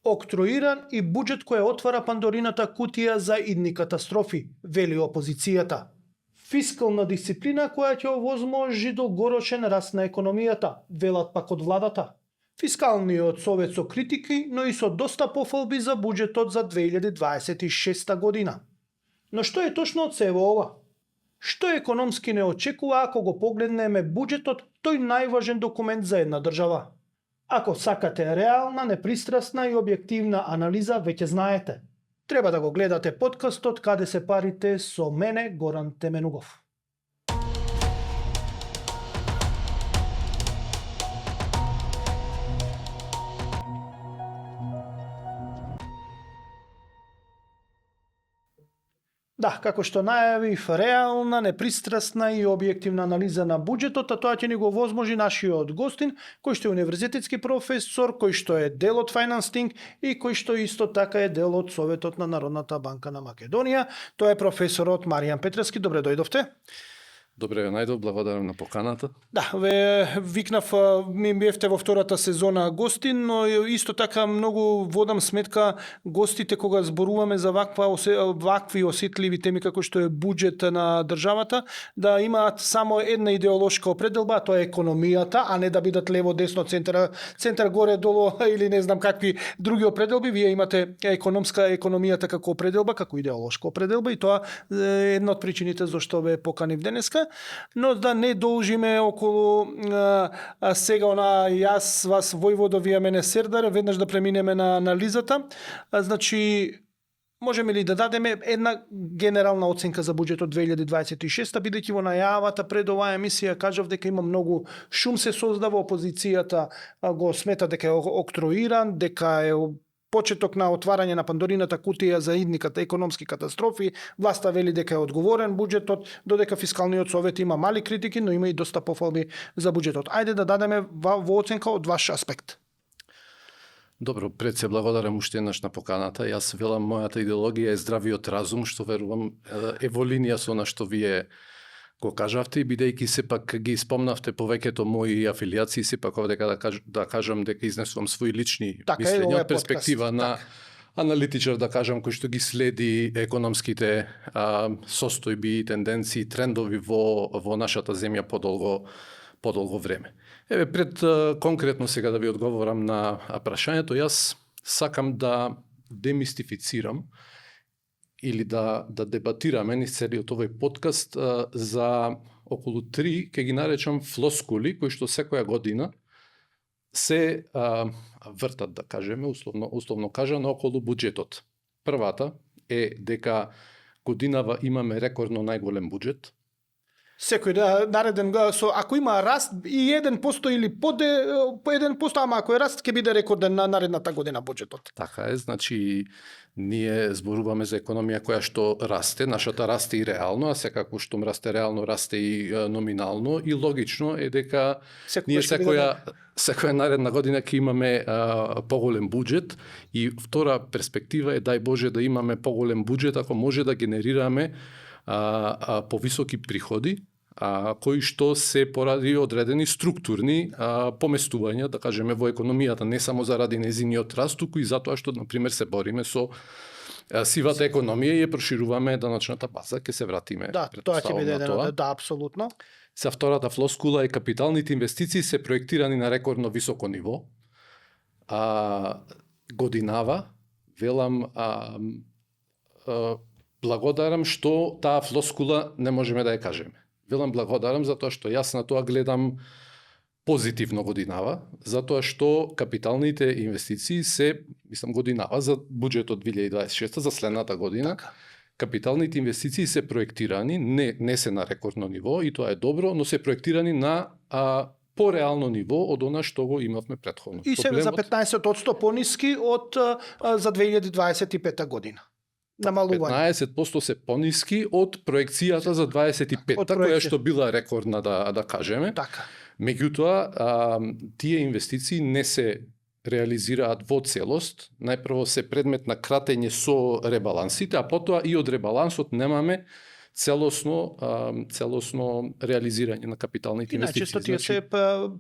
Октроиран и буџет кој отвара Пандорината кутија за идни катастрофи, вели опозицијата. Фискална дисциплина која ќе овозможи долгорочен раст на економијата, велат пак од владата. Фискалниот совет со критики, но и со доста пофалби за буџетот за 2026 година. Но што е точно од сево ова? Што економски не очекува ако го погледнеме буџетот, тој најважен документ за една држава? Ако сакате реална, непристрасна и објективна анализа, веќе знаете. Треба да го гледате подкастот Каде се парите со мене, Горан Теменугов. Да, како што најавив, реална, непристрасна и објективна анализа на буџетот, а тоа ќе ни го возможи нашиот гостин, кој што е универзитетски професор, кој што е дел од Finance Think и кој што исто така е дел од Советот на Народната банка на Македонија. Тоа е професорот Маријан Петровски. Добре дојдовте. Добре ве најдов, благодарам на поканата. Да, ве викнав, ми бевте во втората сезона гостин, но исто така многу водам сметка гостите кога зборуваме за вакви осетливи теми како што е буџет на државата, да имаат само една идеолошка определба, тоа е економијата, а не да бидат лево, десно, центар горе, долу или не знам какви други определби. Вие имате економијата како определба, како идеолошка определба и тоа е една од причините зашто ве поканив денеска. Но да не должиме околу сега јас вас војводо, вие мене Сердар, веднаш да преминеме на анализата. Значи, можеме ли да дадеме една генерална оценка за буџетот 2026, бидејќи во најавата пред оваа емисија кажав дека има многу шум се создава, опозицијата го смета дека е октроиран, дека е почеток на отварање на Пандорината кутија за идниката економски катастрофи, власта вели дека е одговорен буџетот, додека фискалниот совет има мали критики, но има и доста пофалби за буџетот. Ајде да дадеме во оценка од ваш аспект. Добро, пред се благодарам уште еднаш на поканата. Јас велам, мојата идеологија е здравиот разум, што верувам е во линија со на што вие го кажавте, и бидејќи сепак ги спомнавте повеќето мои афилијации, сепак овдека да кажам дека изнесувам свои лични мислења од перспектива на аналитичар, да кажам, кој што ги следи економските состојби, тенденции, трендови во нашата земја подолго време. Еве, пред конкретно сега да ви одговорам на прашањето, јас сакам да демистифицирам или да дебатираме низ целиот овој подкаст за околу 3, ќе ги наречам, флоскули кои што секоја година се вртат, да кажеме, условно кажано, околу буџетот. Првата е дека годинава имаме рекордно најголем буџет. Секој нареден, ако има раст и 1% или под 1%, ама ако е раст, ќе биде рекорден на наредната година буџетот. Така е, значи ние зборуваме за економија која што расте, нашата расте и реално, а секако што расте реално, расте и номинално, и логично е дека ние секоја наредна година ќе имаме поголем буџет, и втора перспектива е, дај Боже, да имаме поголем буџет ако може да генерираме повисоки приходи, кои што се поради одредени структурни поместувања, да кажеме, во економијата, не само заради незиниот раст, туку и затоа што, например, се бориме со сивата економија и ја прошируваме даночната база, ќе се вратиме. Да, тоа ќе биде да, апсолутно. Са втората флоскула е капиталните инвестиции се проектирани на рекордно високо ниво. Годинава, велам, благодарам што таа флоскула не можеме да ја кажеме. Велам благодарам затоа што јас на тоа гледам позитивно годинава, затоа што капиталните инвестиции се, годинава за буџетот 2026 за следната година. Така. Капиталните инвестиции се проектирани, не се на рекордно ниво, и тоа е добро, но се проектирани на по-реално ниво од она што го имавме претходно. И се за 15% пониски од за 2025 година. Намалување. 15% се пониски од проекцијата за 25-та, која што била рекордна, да кажеме. Така. Меѓутоа, тие инвестиции не се реализираат во целост. Најпрво се предмет на кратење со ребалансите, а потоа и од ребалансот немаме целосно реализирање на капиталните инвестиции. Иначе тие се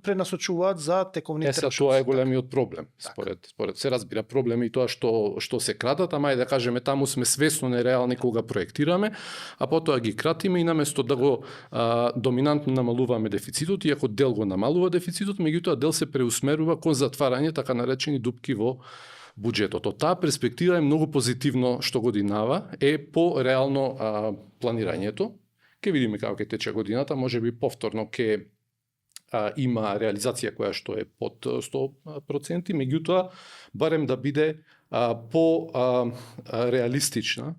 пренасочуваат за тековните рашоци. Тоа е големиот проблем. Според се разбира проблем и тоа што се крадат, ама и да кажеме таму сме свесно нереални кога проектираме, а потоа ги кратиме и наместо да го доминантно намалуваме дефицитот, иако дел го намалува дефицитот, меѓутоа дел се преусмерува кон затварање така наречени дупки во буџетот. Од таа перспектива е многу позитивно што годинава е по реално планирањето. Ке видиме како ќе тече годината, можеби повторно ке има реализација која што е под 100%, меѓутоа барем да биде по реалистична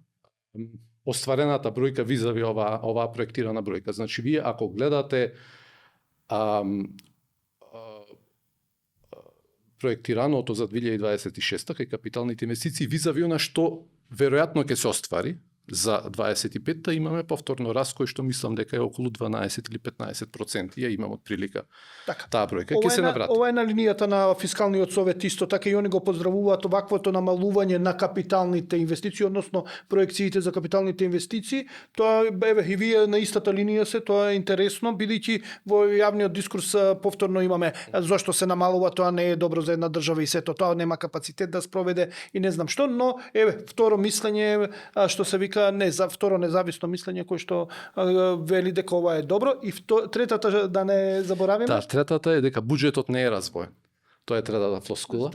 остварената бројка визави оваа проектирана бројка. Значи вие ако гледате проектираното за 2026 кај капиталните инвестиции визави она што веројатно ќе се оствари за 25-та, имаме повторно раст кој што мислам дека е околу 12 или 15%. Ја имам од прилика таа бројка. Ќе се наврати. Ова е на линијата на фискалниот совет исто така и они го поздравуваат оваквото намалување на капиталните инвестиции, односно проекциите за капиталните инвестиции. Тоа еве и вие на истата линија се, тоа е интересно, бидејќи во јавниот дискурс повторно имаме зошто се намалува, тоа не е добро за една држава и сето, тоа нема капацитет да спроведе и не знам што, но еве второ мислење што се вика второ независно мислење кој што вели дека ова е добро и третата да не заборавиме. Да, третата е дека буџетот не е развоен. Тоа е третата флоскула.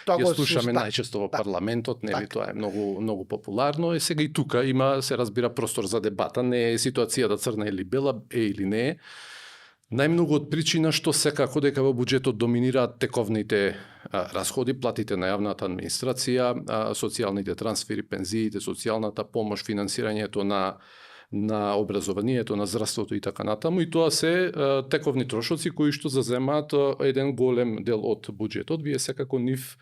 Ја слушаме најчесто во парламентот, нели тоа е многу популарно и сега и тука има се разбира простор за дебата, не е ситуацијата црна или бела, или не е. Најмногу од причина што секако дека во буџетот доминираат тековните расходи, платите на јавната администрација, социјалните трансфери, пензиите, социјалната помош, финансирањето на образованието, на здравството и така натаму, и тоа се тековни трошоци кои што заземаат еден голем дел од буџетот. Вие секако нив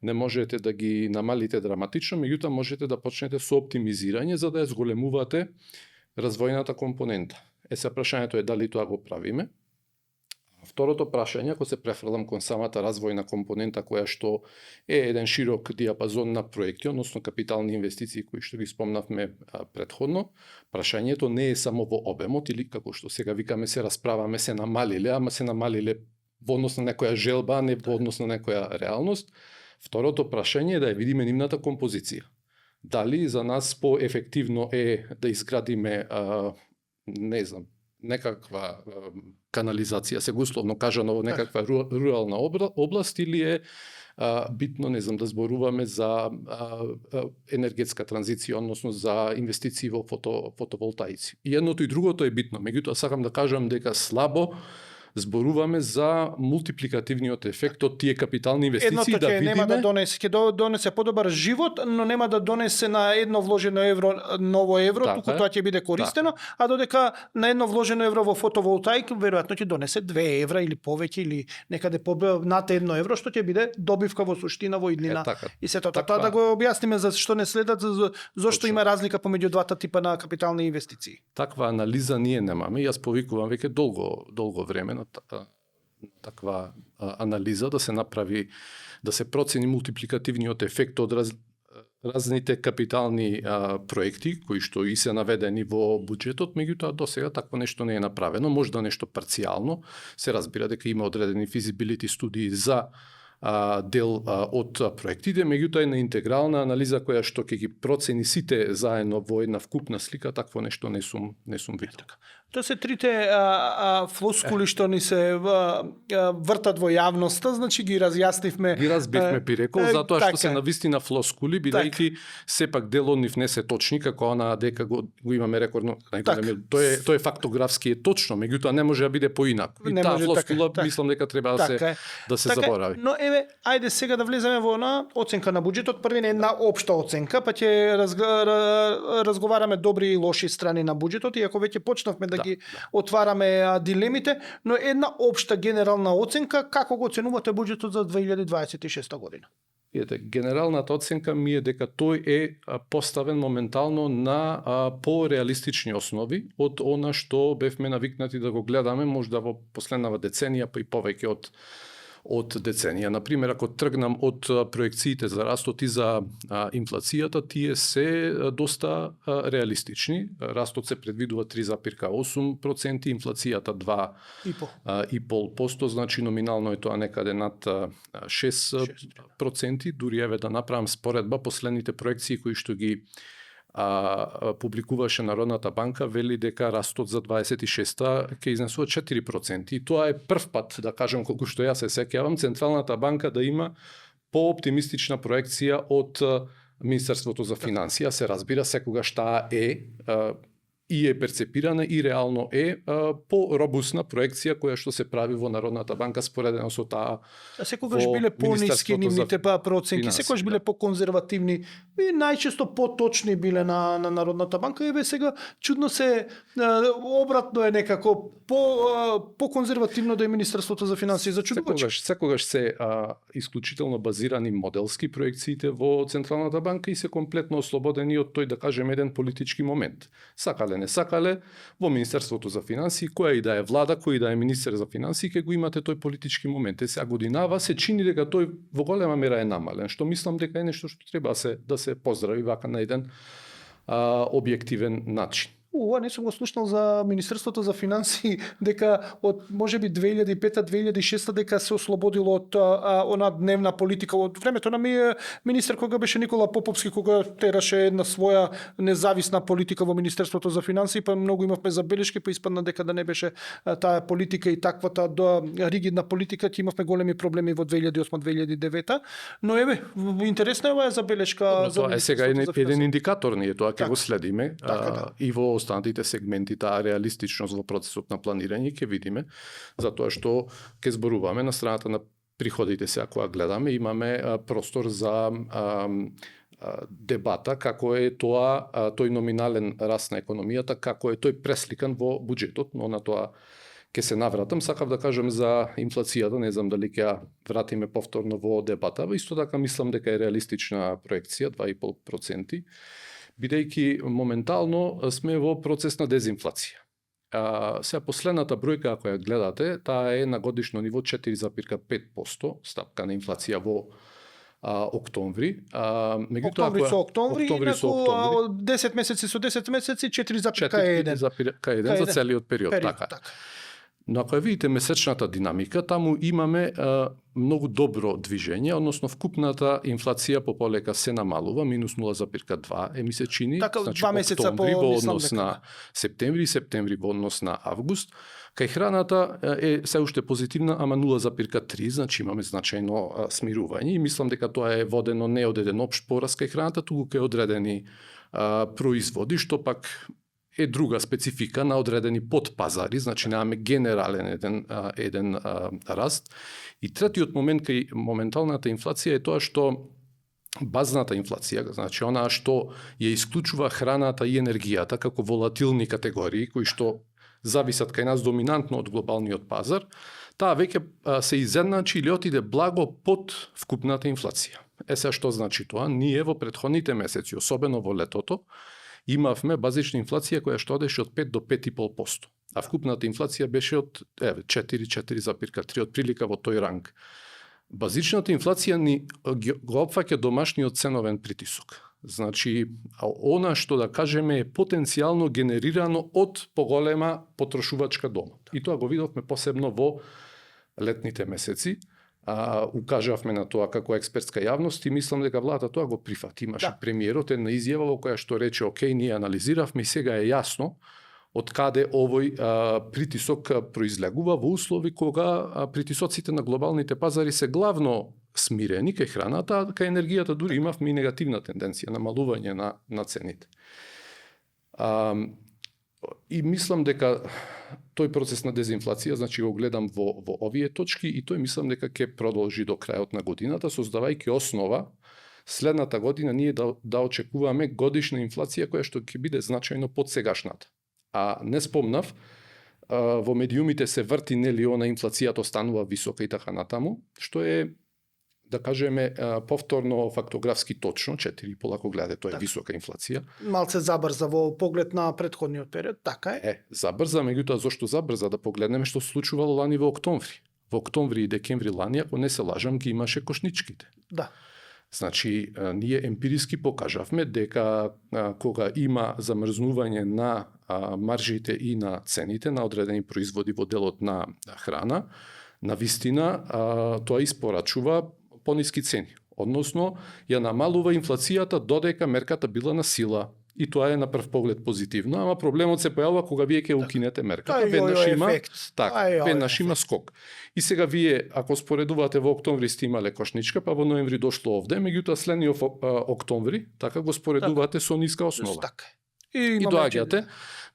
не можете да ги намалите драматично, меѓутоа можете да почнете со оптимизирање за да ја зголемувате развојната компонента. Се прашањето е дали тоа го правиме. Второто прашање, ако се префрлам кон самата развојна компонента која што е еден широк диапазон на проекти, односно капитални инвестиции кои што ги спомнавме претходно, прашањето не е само во обемот или како што сега викаме се расправаме се намалиле, ама се намалиле во однос на некоја желба, а не во однос на некоја реалност. Второто прашање е да ја видиме нивната композиција. Дали за нас поефективно е да изградиме не знам, некаква канализација, сега условно кажано во некаква рурална област, или е битно, не знам, да зборуваме за енергетска транзиција, односно за инвестиции во фотоволтаици. И едното и другото е битно, меѓутоа сакам да кажам дека слабо зборуваме за мултипликативниот ефект од тие капитални инвестиции. Едното нема да донесе, ќе донесе подобар живот, но нема да донесе на едно вложено евро ново евро, туку тоа ќе биде користено, а додека на едно вложено евро во фотоволтаик веројатно ќе донесе 2 евра или повеќе или некаде над 1 евро, што ќе биде добивка во суштина во иднина. И сето тоа да го објасниме за што не следат, зошто има разлика помеѓу двата типа на капитални инвестиции. Таква анализа ние немаме. Јас повикувам веќе долго време на таква анализа да се направи, да се процени мултипликативниот ефект од разните капитални проекти кои што и се наведени во буџетот, меѓутоа досега такво нешто не е направено, можда нешто парцијално. Се разбира дека има одредени физибилити студии за дел од проектите, меѓутоа е на интегрална анализа која што ќе ги процени сите заедно во една вкупна слика, такво нешто не сум видел. Тоа се трите флоскули што ни се вртат во јавноста, значи ги разјаснивме. Ги разбивме пирекол, затоа што се навистина флоскули, бидејќи сепак дел од нив не се точни, како она дека го имаме рекордно. Тоа е фактографски е точно, меѓутоа не може да биде поинаку. И таа флоскула мислам дека треба да се заборави. Но еве, ајде сега да влеземе во она оценка на буџетот. Први е една општа оценка, па ќе разговараме добри и лоши страни на буџетот, и ако веќе почнавме да ги отвараме дилемите, но една општа генерална оценка, како го оценувате буџетот за 2026 година? Генералната оценка ми е дека тој е поставен моментално на по-реалистични основи од она што бевме навикнати да го гледаме можда во последнава деценија, па и повеќе од деценија. Например, ако тргнам од проекциите за растот и за инфлацијата, тие се доста реалистични. Растот се предвидува 3,8%, инфлацијата 2,5%, значи номинално е тоа некаде над 6%. Дури еве да направам споредба, последните проекции кои што ги публикуваше Народната банка, вели дека растот за 26-та ќе изнесува 4%. И тоа е прв пат, да кажем, колку што ја се сеќавам, Централната банка да има пооптимистична проекција од Министерството за финансија. Се разбира, секогаш таа и е перцепирана и реално по-робусна проекција која што се прави во Народната банка споредено со таа. Секогаш биле пониски нивните проценки, секогаш биле поконзервативни и најчесто поточни биле на Народната банка. Еве сега чудно се обратно е некако по-конзервативно да е Министерството за финансии. Секогаш се исклучително базирани моделски проекциите во Централната банка и се комплетно ослободени од тој, да кажем, еден политички момент. Сакале не сакале, во Министерството за финансии, која и да е влада, кој и да е министер за финансии, ќе го имате тој политички момент. Сега годинава се чини дека тој во голема мера е намален, што мислам дека е нешто што треба да се поздрави вака на еден објективен начин. Не сум го слушнал за Министерството за финансии, дека од можеби 2005-2006 дека се ослободило од она дневна политика од времето на министер кога беше Никола Поповски, кога тераше една своја независна политика во Министерството за финансии, па многу имавме забелешки, па испадна дека да не беше таа политика и таквата ригидна политика, ќе имавме големи проблеми во 2008-2009. Но еве, интересна е оваа забелешка. Тоа е сега еден индикатор, ние тоа ќе го следиме и во останатите сегменти таа реалистичност во процесот на планирање ќе видиме, затоа што ќе зборуваме на страната на приходите. Сега кога гледаме, имаме простор за дебата како е тој номинален раст на економијата, како е тој пресликан во буџетот, но на тоа ќе се навратам. Сакав да кажем за инфлацијата, не знам дали ќе вратиме повторно во дебата, исто така мислам дека е реалистична проекција 2,5%. Бидејќи моментално сме во процес на дезинфлација. Сега последната бројка, ако ја гледате, таа е на годишно ниво 4,5% стапка на инфлација во октомври. Октомври со октомври, 10 месеци со 10 месеци 4,1 за целиот период. Така. Но ако ја видите месечната динамика, таму имаме многу добро движење, односно вкупната инфлација полека се намалува, минус 0,2 ми се чини, така, значи 2 месеца во однос на септември во однос на август. Кај храната е се уште позитивна, ама 0,3, значи имаме значајно смирување и мислам дека тоа е водено не од еден општ пораст кај храната, туку кај одредени производи, што пак е друга специфика на одредени подпазари, значи немаме генерален еден раст. И третиот момент кај моменталната инфлација е тоа што базната инфлација, значи онаа што ја исклучува храната и енергијата како волатилни категории кои што зависат кај нас доминантно од глобалниот пазар, таа веќе се изедначи или отиде благо под вкупната инфлација. Сега што значи тоа? Ние во претходните месеци, особено во летото, имавме базична инфлација која што одеше од 5 до 5,5%, а вкупната инфлација беше од 4,3 отприлика во тој ранг. Базичната инфлација ни го опфаќа домашниот ценовен притисок. Значи, она што да кажеме е потенцијално генерирано од поголема потрошувачка дома. И тоа го видовме посебно во летните месеци. Укажавме на тоа како експертска јавност и мислам дека владата тоа го прифати. Имаше премиерот една изјава во која што рече, окей, ние анализиравме и сега е јасно од каде овој притисок произлегува во услови кога притисоците на глобалните пазари се главно смирени кај храната, а кај енергијата дури имавме и негативна тенденција, намалување на цените. И мислам дека тој процес на дезинфлација, значи го гледам во овие точки и тој мислам дека ќе продолжи до крајот на годината, создавајќи основа следната година ние да очекуваме годишна инфлација која што ќе биде значајно под сегашната. А не спомнав, во медиумите се врти нели она инфлацијата останува висока и така натаму, што е да кажеме повторно фактографски точно, 4,5 ако гледате, тоа е висока инфлација. Малце забрза во поглед на претходниот период, така е. Забрза, меѓутоа зошто забрза? Да погледнеме што се случувало лани во октомври. во октомври и декември лани, ако не се лажам, ги имаше кошничките. Да. Значи, ние емпириски покажавме дека кога има замрзнување на маржите и на цените на одредени производи во делот на храна, на вистина тоа испорачува пониски цени. Односно, ја намалува инфлацијата додека мерката била на сила. И тоа е на прв поглед позитивно, ама проблемот се појавува кога вие ќе укинете мерката. Веднаш има скок. И сега вие, ако споредувате во октомври сте имале кошничка, па во ноември дошло овде, меѓутоа следниот октомври, така го споредувате со ниска основа. И доаѓате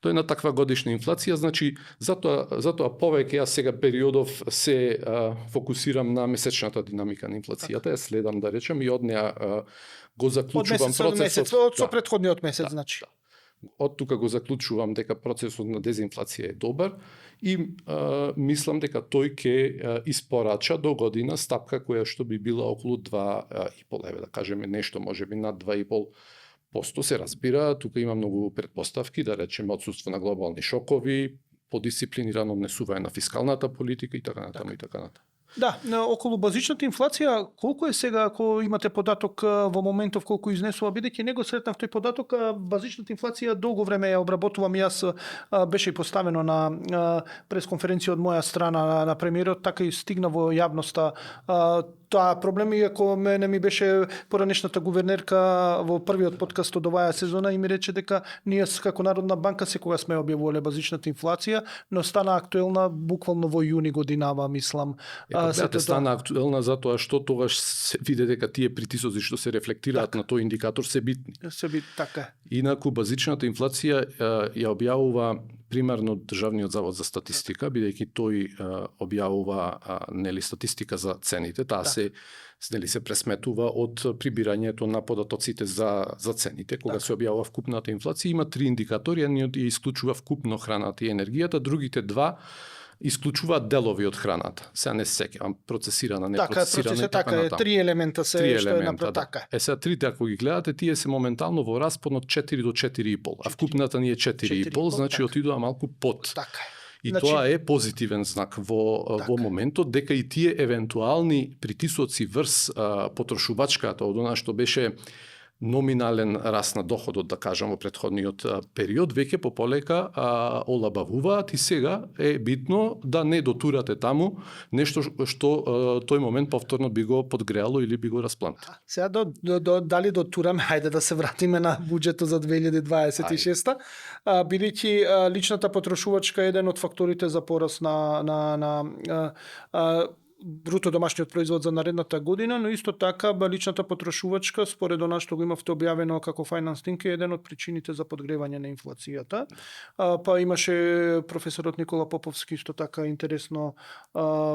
до една таква годишна инфлација, значи затоа повеќе јас сега периодов се фокусирам на месечната динамика на инфлацијата, ја следам да речем и од неа го заклучувам процесот со претходниот месец, значи. Од тука го заклучувам дека процесот на дезинфлација е добар и мислам дека тој ќе испорача до година стапка која што би била околу 2,5 еве, да кажеме нешто можеби над 2,5%, се разбира, тука има многу претпоставки, да речеме отсуство на глобални шокови, подисциплинирано однесување на фискалната политика и така натаму и така натаму. Да, околу базичната инфлација, колку е сега, ако имате податок во моментов колку изнесува, бидејќи не го сретнав тој податок, базичната инфлација долго време ја обработувам јас, беше и поставено на пресконференција од моја страна на премиерот, така и стигна во јавноста. Тоа проблем, иако мене ми беше поранешната гувернерка во првиот подкаст од оваа сезона и ми рече дека ние како Народна банка секога сме објавувале базичната инфлација, но стана актуелна буквално во јуни годинава, мислам. Стана актуелна затоа што тогаш се виде дека тие притисоци што се рефлектираат на тој индикатор се битни. Така. Инаку базичната инфлација ја објавува примерно Државниот завод за статистика, бидејќи тој објавува нели статистика за цените, таа се пресметува од прибирањето на податоците за цените, кога се објавува вкупната инфлација. Има 3 индикатори, едниот ја исклучува вкупно храната и енергијата, другите 2 исклучуваат делови од храната. Сега не се сеќавам, процесирана, непроцесирана и така натаму. 3 елемента се што е направо така. Сега трите, ако ги гледате, тие се моментално во распон од 4 до 4,5, а вкупната ни е 4,5, значи отидува малку под. Така. И тоа е позитивен знак во моментот, дека и тие евентуални притисоци врз потрошувачката од она што беше номинален раст на доходот, да кажам, во претходниот период, веќе пополека олабавуваат и сега е битно да не дотурате таму нешто што тој момент повторно би го подгреало или би го расплантил. Сега дали дотураме, хајде да се вратиме на буџетот за 2026, бидејќи личната потрошувачка е еден од факторите за пораст на бруто домашниот производ за наредната година, но исто така личната потрошувачка, според она што го имавте објавено како Finance Think, е еден од причините за подгревање на инфлацијата. Па имаше професорот Никола Поповски исто така интересно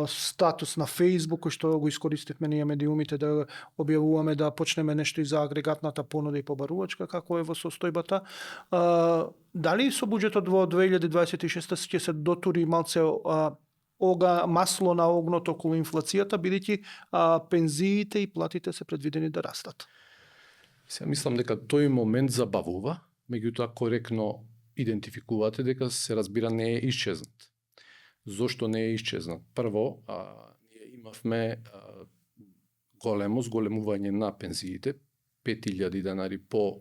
статус на Facebook, кој што го искористивме ние медиумите да објавуваме да почнеме нешто и за агрегатната понуда и побарувачка, како е во состојбата. Дали со буџетот во 2026 ќе се дотури малце масло на огнот околу инфлацијата, бидејќи пензиите и платите се предвидени да растат? Сега мислам дека тој момент забавува, меѓутоа коректно идентификувате дека се разбира не е исчезнат. Зошто не е исчезнат? Прво, ние имавме големо зголемување на пензиите, 5000 денари по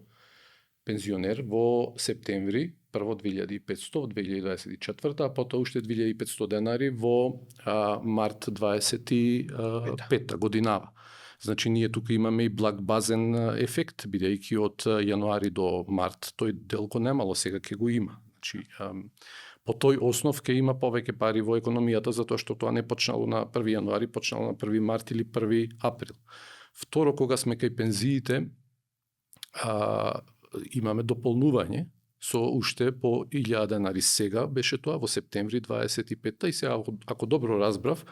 пензионер во септември, прво 2500 во 2024, а потоа уште 2500 денари во март 25 годинава. Значи ние тука имаме и благ базен ефект, бидејќи од јануари до март тој дел го немало, сега ќе го има. Значи по тој основ ќе има повеќе пари во економијата, затоа што тоа не почнало на 1 јануари, почнало на 1 март или 1 април. Второ, кога сме кај пензиите, имаме дополнување со уште по 1000 денари сега, беше тоа во септември 25-та и сега, ако добро разбрав,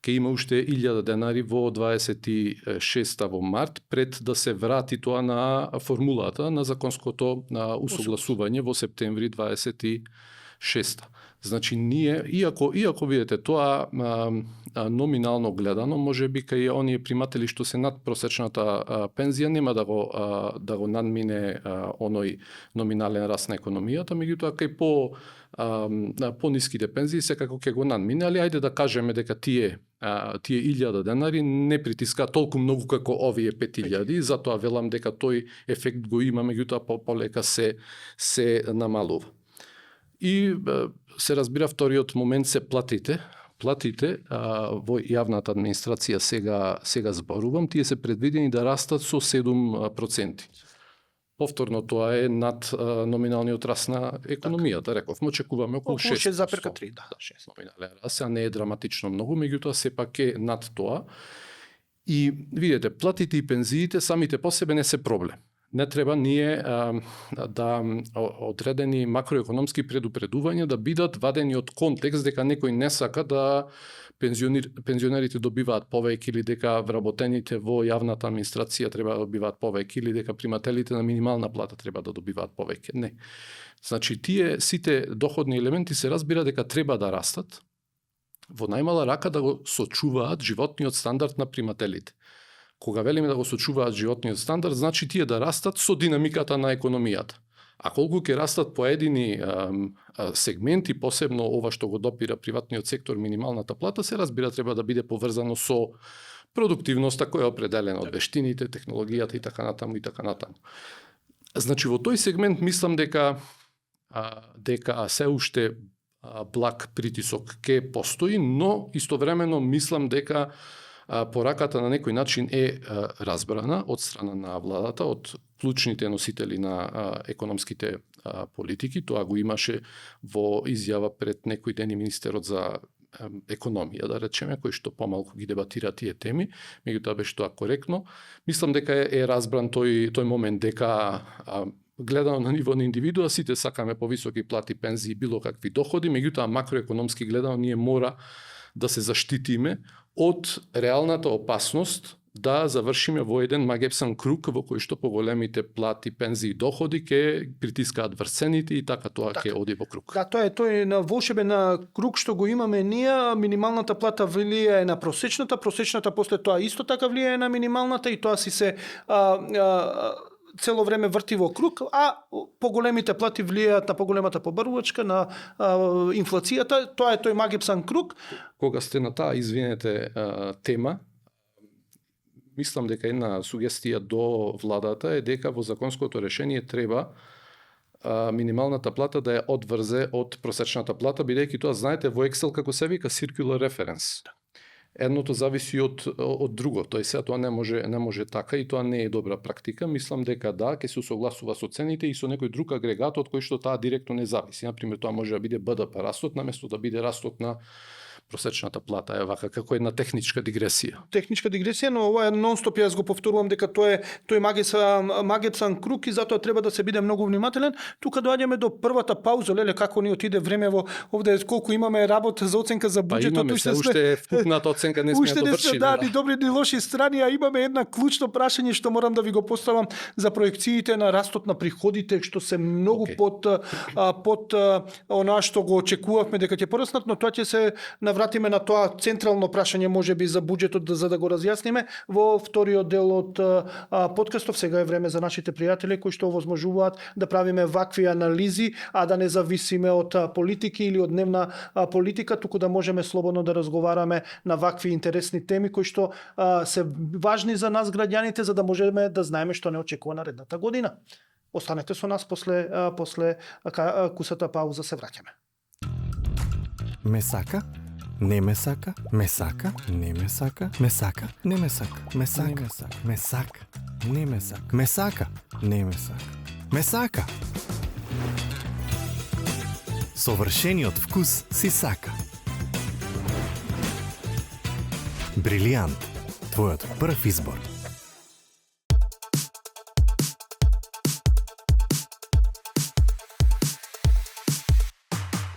ќе има уште 1000 денари во 26-та во март, пред да се врати тоа на формулата на законското усогласување во септември 26-та. Значи ние, иако видите тоа номинално гледано, може би кај оние приматели што се над просечната пензија нема да го надмине оној номинален раст на економијата, меѓутоа кај по ниските пензии секако ќе го надмине, али ајде да кажеме дека тие 1000 денари не притискаат толку многу како овие 5000, затоа велам дека тој ефект го има, меѓутоа полека се намалува. И се разбира вториот момент се платите. Платите во јавната администрација сега зборувам, тие се предвидени да растат со 7%. Повторно тоа е над номиналниот раст на економијата, рековме, очекуваме околу 6,3, да, 6 номинален раст, а не е драматично многу, меѓутоа сепак е над тоа. И видите, платите и пензиите самите по себе не се проблем. Не треба ние да одредени макроекономски предупредувања да бидат вадени од контекст дека некој не сака да пензионерите добиваат повеќе или дека вработените во јавната администрација треба да добиваат повеќе или дека примателите на минимална плата треба да добиваат повеќе. Не. Значи тие сите доходни елементи се разбира дека треба да растат во најмала рака да го сочуваат животниот стандард на примателите. Кога велиме да го сочуваат животниот стандард, значи тие да растат со динамиката на економијата. А колку ќе растат поедини сегменти, посебно ова што го допира приватниот сектор, минималната плата, се разбира треба да биде поврзано со продуктивноста која е определена од вештините, технологијата и така натаму и така натаму. Значи во тој сегмент мислам дека се уште благ притисок ке постои, но истовремено мислам дека пораката на некој начин е разбрана од страна на владата, од клучните носители на економските политики. Тоа го имаше во изјава пред некој ден и министерот за економија, да речеме, кој што помалку ги дебатира тие теми, меѓутоа беше тоа коректно. Мислам дека е разбран тој момент дека гледано на ниво на индивидуа сите сакаме повисоки плати, пензии, било какви доходи, меѓутоа макроекономски гледано ние мора да се заштитиме од реалната опасност да завршиме во еден магепсан круг во кој што поголемите плати, пензии и доходи ќе притискаат врз цените и така тоа ќе оди во круг. Да, тоа е тој на волшебен круг што го имаме ние. Минималната плата влијае на просечната после тоа исто така влијае на минималната и тоа си се цело време врти во круг, а поголемите плати влијаат на поголемата побарувачка, на инфлацијата. Тоа е тој магепсан круг. Кога сте на таа, извинете, тема, мислам дека една сугестија до владата е дека во законското решение треба минималната плата да ја одврзе од просечната плата, бидејќи тоа, знаете, во Excel како се вика circular reference. Едното зависи од друго, тој сега тоа не може така и тоа не е добра практика. Мислам дека да, ќе се согласува со цените и со некој друг агрегат од кој што таа директно не зависи. Например, тоа може да биде БДП растот наместо да биде растот на просечната плата, е вака како една техничка дигресија. Техничка дигресија, но ова е нон-стоп, јас го повторувам дека тој магепсан круг и затоа треба да се биде многу внимателен. Тука доаѓаме до првата пауза, леле како ни отиде времево, овде колку имаме работа за оценка за буџетот, имаме се уште вкупната оценка не сме ја довршили. Да, ни добри ни лоши страни, а имаме една клучно прашање што морам да ви го поставам за проекциите на растот на приходите, што се многу под она што го очекувавме дека ќе пораснат, но тоа ќе се вратиме на тоа централно прашање можеби за буџетот за да го разјасниме во вториот дел од подкастов. Сега е време за нашите пријатели кои што овозможуваат да правиме вакви анализи, а да не зависиме од политики или од дневна политика, туку да можеме слободно да разговараме на вакви интересни теми кои што се важни за нас граѓаните, за да можеме да знаеме што не очекува наредната година. Останете со нас после кусата пауза, се враќаме. Ме сака? Не ме сака, ме сака, не ме сака, ме сака, не ме сака, ме сака, ме сака, не ме сака, ме сака, не ме сака, ме сака. Совршениот вкус си сака. Брилијант, твојот прв избор.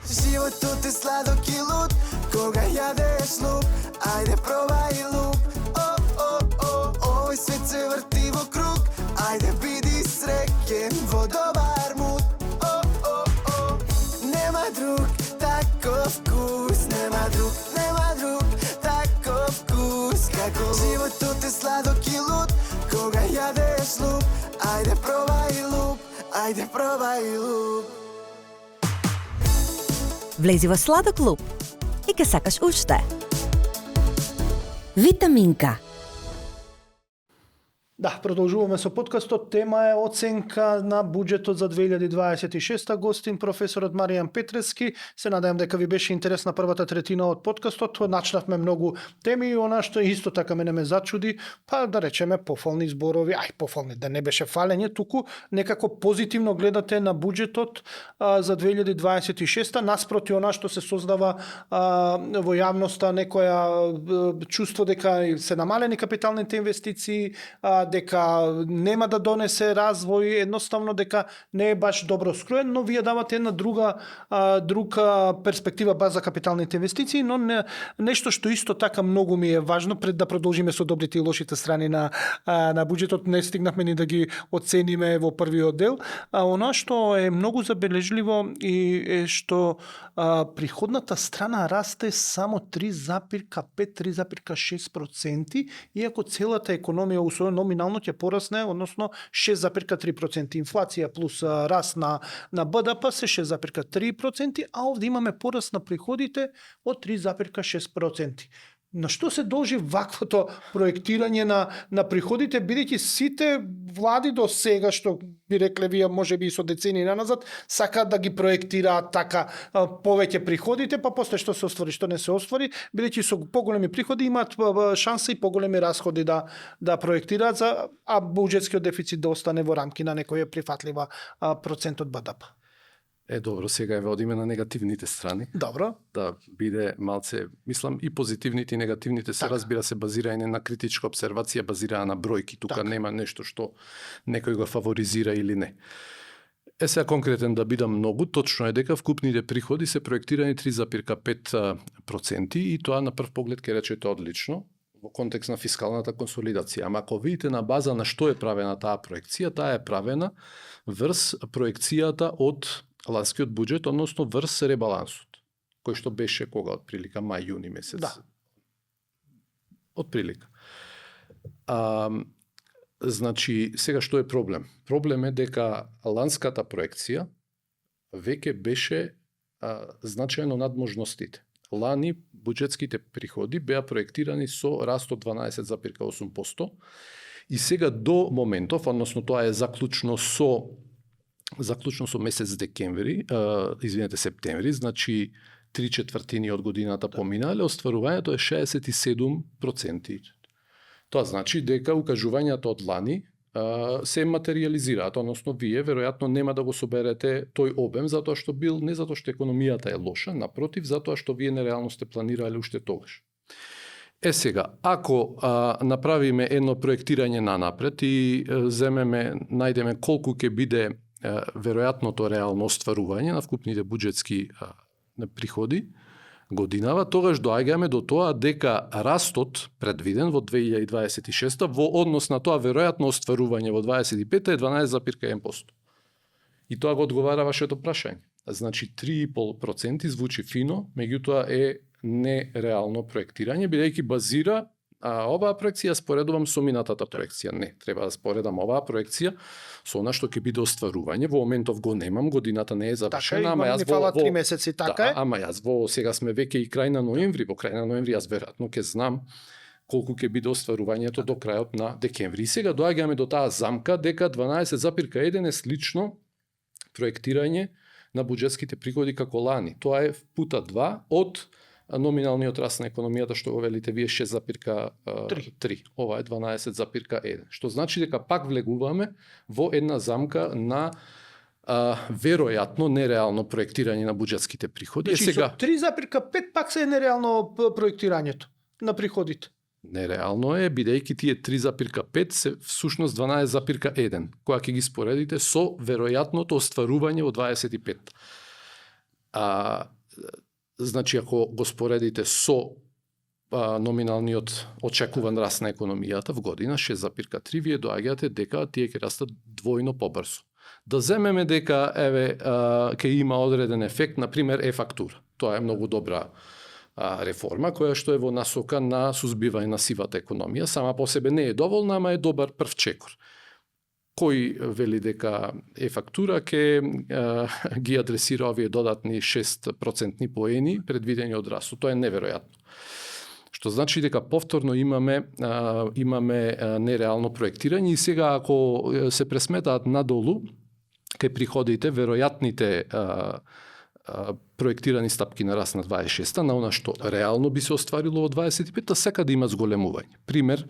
Животот е сладок и луд, кога јадеш луп, ајде пробај луп. Овој свет се врти во круг, ајде биди среќен во добар муд. Нема друг јадеш луп, ајде пробај луп, ајде пробај луп. Влези во Сладок луп и ке сакаш уште. Витаминка. Да, продолжуваме со подкастот. Тема е оценка на буџетот за 2026 гостин професорот Маријан Петрески. Се надевам дека ви беше интересна првата третина од подкастот. Начнавме многу теми и она што исто така мене ме зачуди, па да речеме пофални зборови, пофални, да не беше фалење, туку некако позитивно гледате на буџетот за 2026 наспроти она што се создава во јавноста некоја чувство дека се намалени капиталните инвестиции, дека нема да донесе развој, едноставно дека не е баш добро скроен, но вие давате една друга перспектива баш за капиталните инвестиции, но нешто што исто така многу ми е важно пред да продолжиме со добрите и лошите страни на буџетот, не стигнахме ни да ги оцениме во првиот дел. Она што е многу забележливо и е што приходната страна расте само 3,5-3,6%, иако целата економија усвоено номинално ќе порасне, односно 6,3%. Инфлација плюс раст на БДП се 6,3%, а овде имаме пораст на приходите од 3,6%. На што се должи ваквото проектирање на приходите, бидејќи сите влади до сега, што би рекле вие можеби и со децени назад, сакаат да ги проектираат така повеќе приходите, па после што се оствари, што не се оствари, бидејќи со поголеми приходи имаат шанса и поголеми расходи да проектираат, а буџетскиот дефицит да остане во рамки на некоја прифатлива процент од БДП. Добро, сега ја водиме на негативните страни. Добро. Да биде малце, мислам, и позитивните и негативните се разбира се базирање на критичка обсервација, базирана на бројки. Тука нема нешто што некој го фаворизира или не. Сега конкретен да бидам многу, точно е дека вкупните приходи се проектирани 3,5% и тоа на прв поглед ќе речете одлично во контекст на фискалната консолидација. Ама ако видите на база на што е правена таа проекција, таа е правена врз проекцијата од ланскиот буџет, односно врз ребалансот, кој што беше кога отприлика мај-јуни месец. Да. Отприлика. Значи, сега што е проблем? Проблем е дека ланската проекција веќе беше значајно над можностите. Лани буџетските приходи беа проектирани со раст од 12,8% и сега до моментов, односно тоа е заклучно со месец декември, септември, значи 3/4 од годината поминале, остварувањето е 67%. Тоа значи дека укажувањата од лани се материализираат, односно вие веројатно нема да го соберете тој обем затоа што бил, не затоа што економијата е лоша, напротив, затоа што вие нереално сте планирале уште тогаш. Сега, ако направиме едно проектирање нанапред и најдеме колку ќе биде веројатното реално остварување на вкупните буџетски приходи годинава, тогаш доаѓаме до тоа дека растот предвиден во 2026 во однос на тоа веројатно остварување во 2025 е 12,1%. И тоа го одговара вашето прашање. Значи 3,5% звучи фино, меѓутоа е нереално проектирање, бидејќи базира оваа проекција споредувам со минатата проекција. Не, треба да споредам оваа проекција со она што ќе биде остварување. Во моментов го немам, годината не е завршена, ама јас во 3 месеци, така е. Ама јас сега сме веќе и крај на ноември, во крај на ноември јас веројатно ќе знам колку ќе биде остварувањето до крајот на декември. И сега доаѓаме до таа замка дека 12,1 е слично проектирање на буџетските приходи како лани. Тоа е пута 2 од номиналниот раст на економијата што го велите вие 6,3. Ова е 12,1. Што значи дека пак влегуваме во една замка на веројатно нереално проектирање на буџетските приходи. Значи, сега 3,5 пак се е нереално проектирањето на приходите. Нереално е, бидејќи тие 3,5 се всушност 12,1, која ќе ги споредите со веројатното остварување во 25. Значи, ако го споредите со номиналниот очекуван раст на економијата в година 6,3, вие доаѓате дека тие ќе растат двојно побрзо. Да земеме дека ќе има одреден ефект, например е-фактура. Тоа е многу добра реформа која што е во насока на сузбивање на сивата економија. Сама по себе не е доволна, ама е добар прв чекор. кој вели дека е фактура ќе ги адресира овие додатни 6% поени предвидени од растот. Тоа е неверојатно. Што значи дека повторно имаме нереално проектирање и сега ако се пресметаат надолу кај приходите, веројатните проектирани стапки на раст на 26-та, на она што реално би се остварило во 25-та, секаде има зголемување. Пример,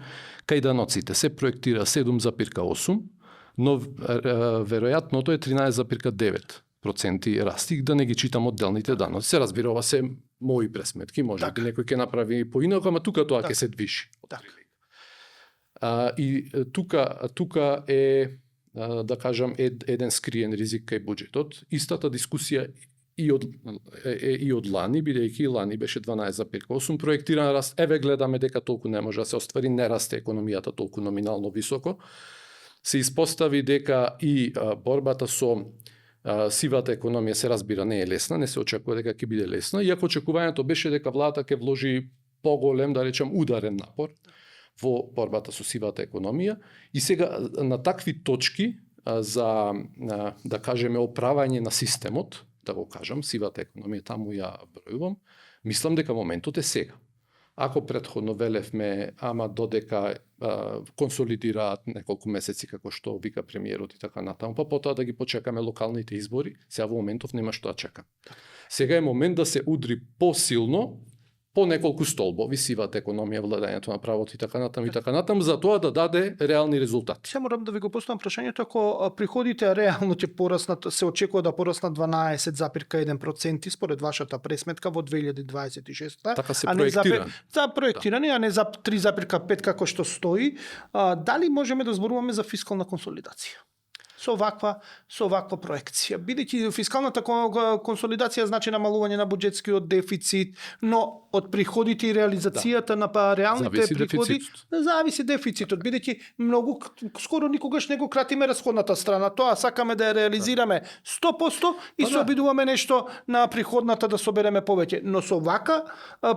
кај даноците се проектира 7,8, но веројатното е 13,9% расти, да не ги читам одделните даноци. Се разбира, ова се мои пресметки, може би некој ќе направи поинако, ама тука тоа ќе се движи. И тука е, да кажам, еден скриен ризик кај буџетот. Истата дискусија и од лани, бидејќи лани беше 12,8 проектиран раст. Еве гледаме дека толку не може да се оствари, не расте економијата толку номинално високо. Се испостави дека и борбата со сивата економија, се разбира, не е лесна, не се очекува дека ќе биде лесна, иако очекувањето беше дека владата ќе вложи поголем, да речем, ударен напор во борбата со сивата економија. И сега на такви точки за, да кажеме, оправање на системот, да го кажам, сивата економија, таму ја бројувам, мислам дека моментот е сега. Ако претходно велевме, ама додека консолидираат неколку месеци, како што вика премиерот и така натаму, па потоа да ги почекаме локалните избори, сега во моментов нема што да чекам. Сега е момент да се удри посилно по неколку столбови, сивата економија, владењето на правото и така натаму, за тоа да даде реални резултати. Се морам да ви го поставам прашањето, ако приходите реално ќе пораснат, се очекува да пораснат 12,1% според вашата пресметка во 2026, така се проектирани. За проектирани, а не за 3,5 како што стои, дали можеме да зборуваме за фискална консолидација? Со ваква проекција. Бидејќи фискалната консолидација значи намалување на буџетскиот дефицит, но од приходите и реализацијата на реалните приходи зависи дефицитот, бидејќи многу скоро никогаш не го кратиме расходната страна. Тоа сакаме да ја реализираме 100% и се обидуваме нешто на приходната да собереме повеќе. Но со вака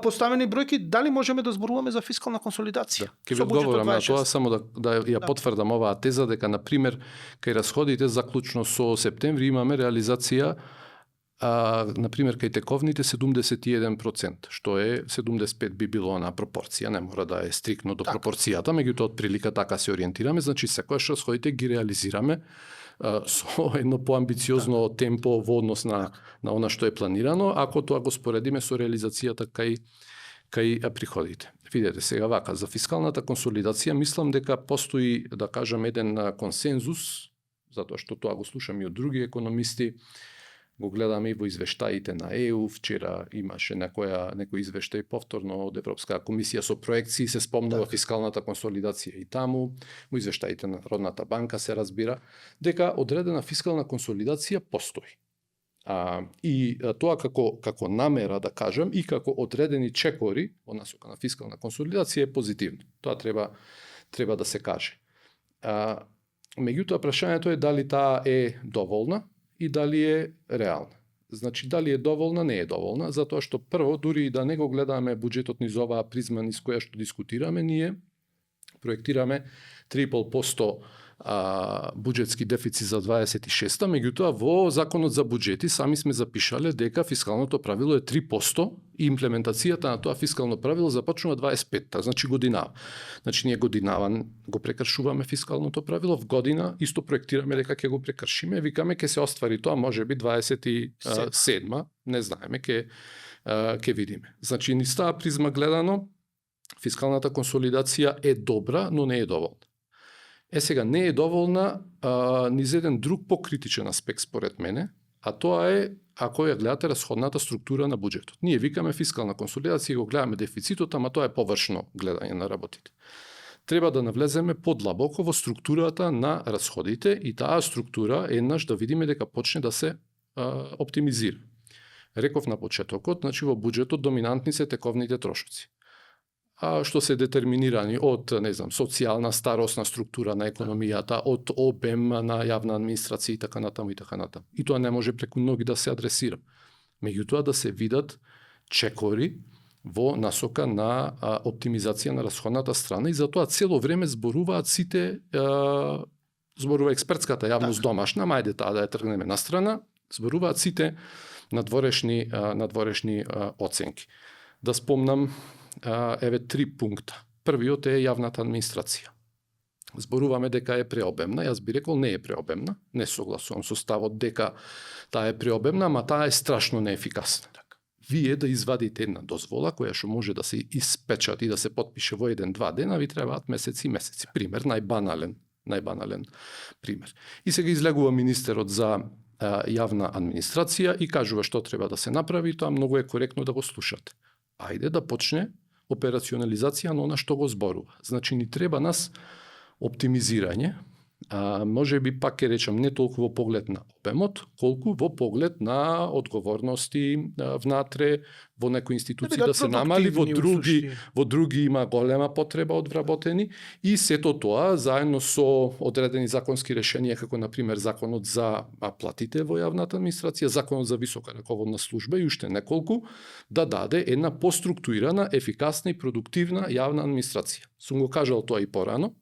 поставени бројки, дали можеме да зборуваме за фискална консолидација? Ќе ви одговорам на тоа, само да ја потврдам оваа теза, дека на пример кај расходите заклучно со септември имаме реализација, на пример кај тековните 71%, што е 75 би било на пропорција, не мора да е стрикно до пропорцијата, меѓутоа од прилика така се ориентираме, значи секогаш расходите ги реализираме со едно поамбициозно темпо во однос на она што е планирано, ако тоа го споредиме со реализацијата кај приходите. Видете сега вака, за фискалната консолидација мислам дека постои, да кажам, еден консензус, затоа што тоа го слушам и од други економисти, го гледаме и во извештаите на ЕУ, вчера имаше некој извештај повторно од Европската комисија со проекции, се спомнува фискалната консолидација и таму, во извештаите на Народната банка се разбира, дека одредена фискална консолидација постои. И тоа како намера, да кажам, и како одредени чекори во насока на фискална консолидација е позитивно. Тоа треба да се каже. Меѓутоа, прашањето е дали таа е доволна и дали е реална. Значи, дали е доволна, не е доволна, затоа што прво, дури и да не го гледаме буџетот низ оваа призма низ која што дискутираме, ние проектираме 3,5% буџетски дефицит за 26-та, меѓутоа во Законот за буџети сами сме запишале дека фискалното правило е 3% и имплементацијата на тоа фискално правило започнува 25-та, значи годинава. Значи ние годинава го прекршуваме фискалното правило, в година исто проектираме дека ќе го прекршиме, викаме ќе се оствари тоа можеби 27-ма, не знаеме, ќе видиме. Значи низ таа призма гледано, фискалната консолидација е добра, но не е доволна. Сега не е доволна низ еден друг покритичен аспект според мене, а тоа е ако ја гледате расходната структура на буџетот. Ние викаме фискална консолидација и го гледаме дефицитот, ама тоа е површно гледање на работите. Треба да навлеземе подлабоко во структурата на расходите и таа структура еднаш да видиме дека почне да се оптимизира. Реков на почетокот, значи во буџетот доминантни се тековните трошоци. Што се детерминирани од, социјална старосна структура на економијата, од обем на јавна администрација и така натаму и така натаму. И тоа не може преку ноги да се адресира. Меѓутоа да се видат чекори во насока на оптимизација на расходната страна и затоа цело време зборуваат сите зборува експертската јавност домашна, мајде таа да ја тргнеме на страна, зборуваат сите надворешни оценки. Да спомнам еве 3 пункта. Првиот е јавната администрација. Зборуваме дека е преобемна, јас би рекол не е преобемна, не согласувам со ставот дека таа е преобемна, ама таа е страшно неефикасна. Вие да извадите една дозвола која што може да се испечати и да се потпише во 1-2 дена, ви требаат месеци и месеци. Пример, најбанален пример. И сега излегува министерот за јавна администрација и кажува што треба да се направи, тоа многу е коректно да го слушате. Ајде да почне операционализација на она што го зборува. Значи ни треба нас оптимизирање, може би пак ќе речам не толку во поглед на обемот, колку во поглед на одговорности внатре во некои институции да се намали, во други има голема потреба од вработени и сето тоа заедно со одредени законски решенија како на пример законот за платите во јавната администрација, законот за висока раководна служба и уште неколку да даде една поструктурирана, ефикасна и продуктивна јавна администрација. Сум го кажал тоа и порано.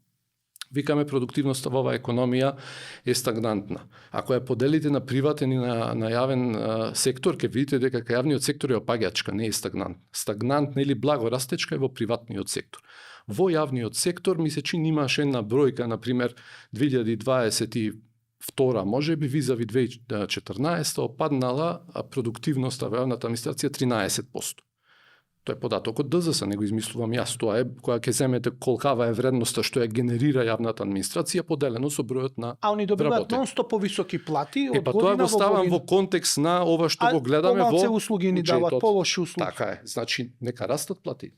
Викаме продуктивноста во оваа економија е стагнантна. Ако ја поделите на приватен и на јавен сектор, ќе видите дека јавниот сектор е опаѓачка, не е стагнантна. Стагнантна или благо растечка е во приватниот сектор. Во јавниот сектор ми се чини имаше една бројка, на пример 2022 можеби визави 2014 опаднала продуктивноста во јавната администрација 13%. Тоа е податок од ДЗС, не го измислувам јас. Тоа е која ќе земете колкава е вредноста што ја генерира јавната администрација поделено со бројот на А они добиваат нон-стоп повисоки плати од па година тоа го ставам во контекст на ова што го гледаме во помалце услуги ни дават, буџетот. полоши услуги. Така е. Значи нека растат плати.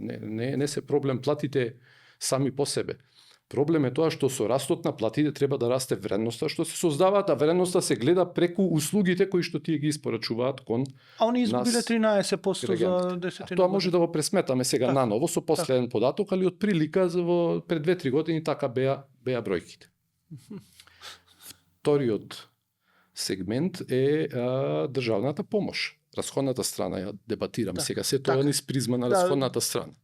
Не се проблем платите сами по себе. Проблем е тоа што со растот на платите треба да расте вредноста што се создаваат, а вредноста се гледа преку услугите кои што тие ги испорачуваат кон А они изгубиле 13% за граѓаните. 10 Тоа може да го пресметаме сега наново со последен податок, али од прилика во пред 2-3 години така беа бројките. Вториот сегмент е државната помош. Расходната страна ја дебатирам сега, се тоа низ призма на расходната страна.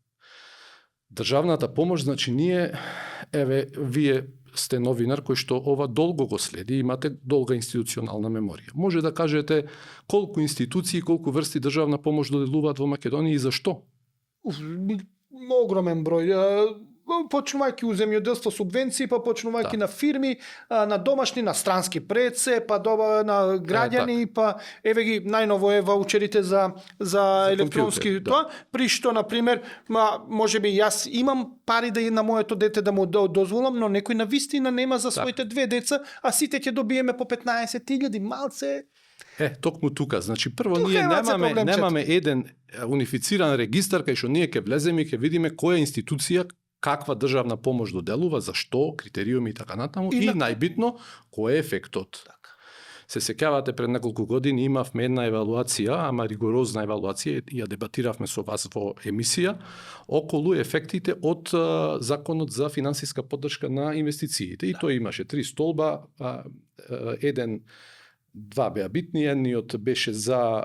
Државната помош, значи ние, вие сте новинар кој што ова долго го следи, имате долга институционална меморија. Може да кажете колку институции, колку врсти државна помош доделуваат во Македонија и зашто? Огромен број. Почнувајќи у земјоделство субвенции, па почнувајќи на фирми, на домашни, на странски предсе, па на граѓани, па еве ги најново е ваучерите за електронски тоа, при што на пример, можеби јас имам пари да на моето дете да му дозволам, но некој на вистина нема за своите 2 деца, а сите ќе добиеме по 15.000, малце. Токму тука, значи прво ние немаме еден унифициран регистар кај што ние ќе влеземе и ќе видиме која институција каква државна помош доделува, зашто, критериуми и така натаму, и најбитно, кој е ефектот. Се сеќавате пред неколку години имавме една евалуација, ама ригорозна евалуација, и ја дебатиравме со вас во емисија, околу ефектите од законот за финансиска поддршка на инвестициите. И тој имаше 3 столба, два беа битни, едниот беше за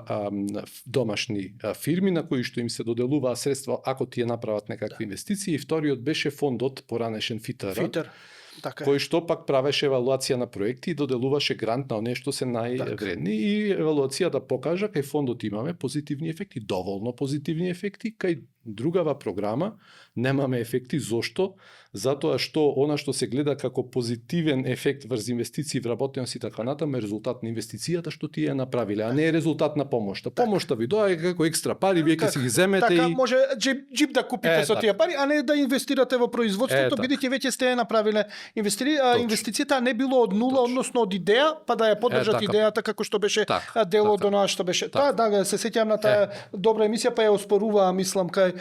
домашни фирми на кои што им се доделуваа средства ако тие направат некакви инвестиции, и вториот беше фондот поранешен ФИТР, кој што пак правеше евалуација на проекти и доделуваше грант на оние што се највредни, и евалуацијата покажа кај фондот имаме позитивни ефекти, доволно позитивни ефекти, кај другава програма немаме ефекти. Зошто? Затоа што она што се гледа како позитивен ефект врз инвестиции, вработеност и така натаму е резултат на инвестицијата што тие ја направиле, а не е резултат на помошта. Помошта ви доаѓа како екстра пари, вие ќе си ги земете така, и може джип да купите со тие пари, а не да инвестирате во производството, бидејќи веќе сте ја направиле инвестицијата, не било од нула, односно од идеја, па да ја поддржат идејата како што беше дело од она што беше. Да, се сеќавам на таа добра емисија, па ја оспоруваа, мислам, кај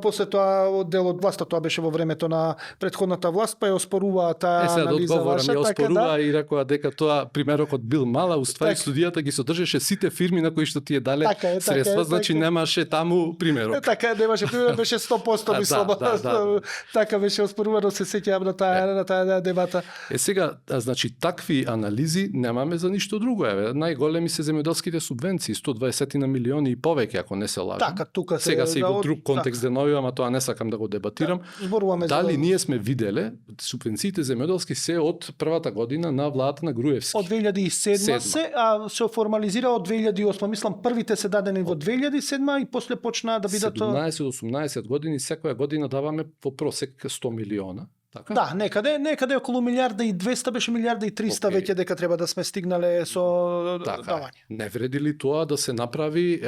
после тоа дел од власта, тоа беше во времето на претходната власт, па ја оспоруваа таа анализа ваша, ја оспоруваа и рекоа дека тоа примерокот бил мала, уствари студијата ги содржеше сите фирми на кои што тие дале средства, значи немаше таму примерок. Така, немаше примерок, беше 100% мислам. Така беше оспорувано, се сеќавам на таа дебата. Сега, значи такви анализи немаме за ништо друго. Најголеми се земјоделските субвенции, 120 на милиони и повеќе, ако не се лажам. Така, тука сега се и во друг контекст деновива, ама тоа не сакам да го дебатирам. Зборуваме Дали за ние сме виделе субвенциите земјоделски се од првата година на владата на Груевски. од 2007 се, а се формализира од 2008. Мислам првите се дадени во 2007 и после почнаа да бидат 17-18 години, секоја година даваме по просек 100 милиона. Така? Да, некаде околу милиарда и 200 беше милиарда и 300 Окей. веќе дека треба да сме стигнале со давање. Не вреди ли тоа да се направи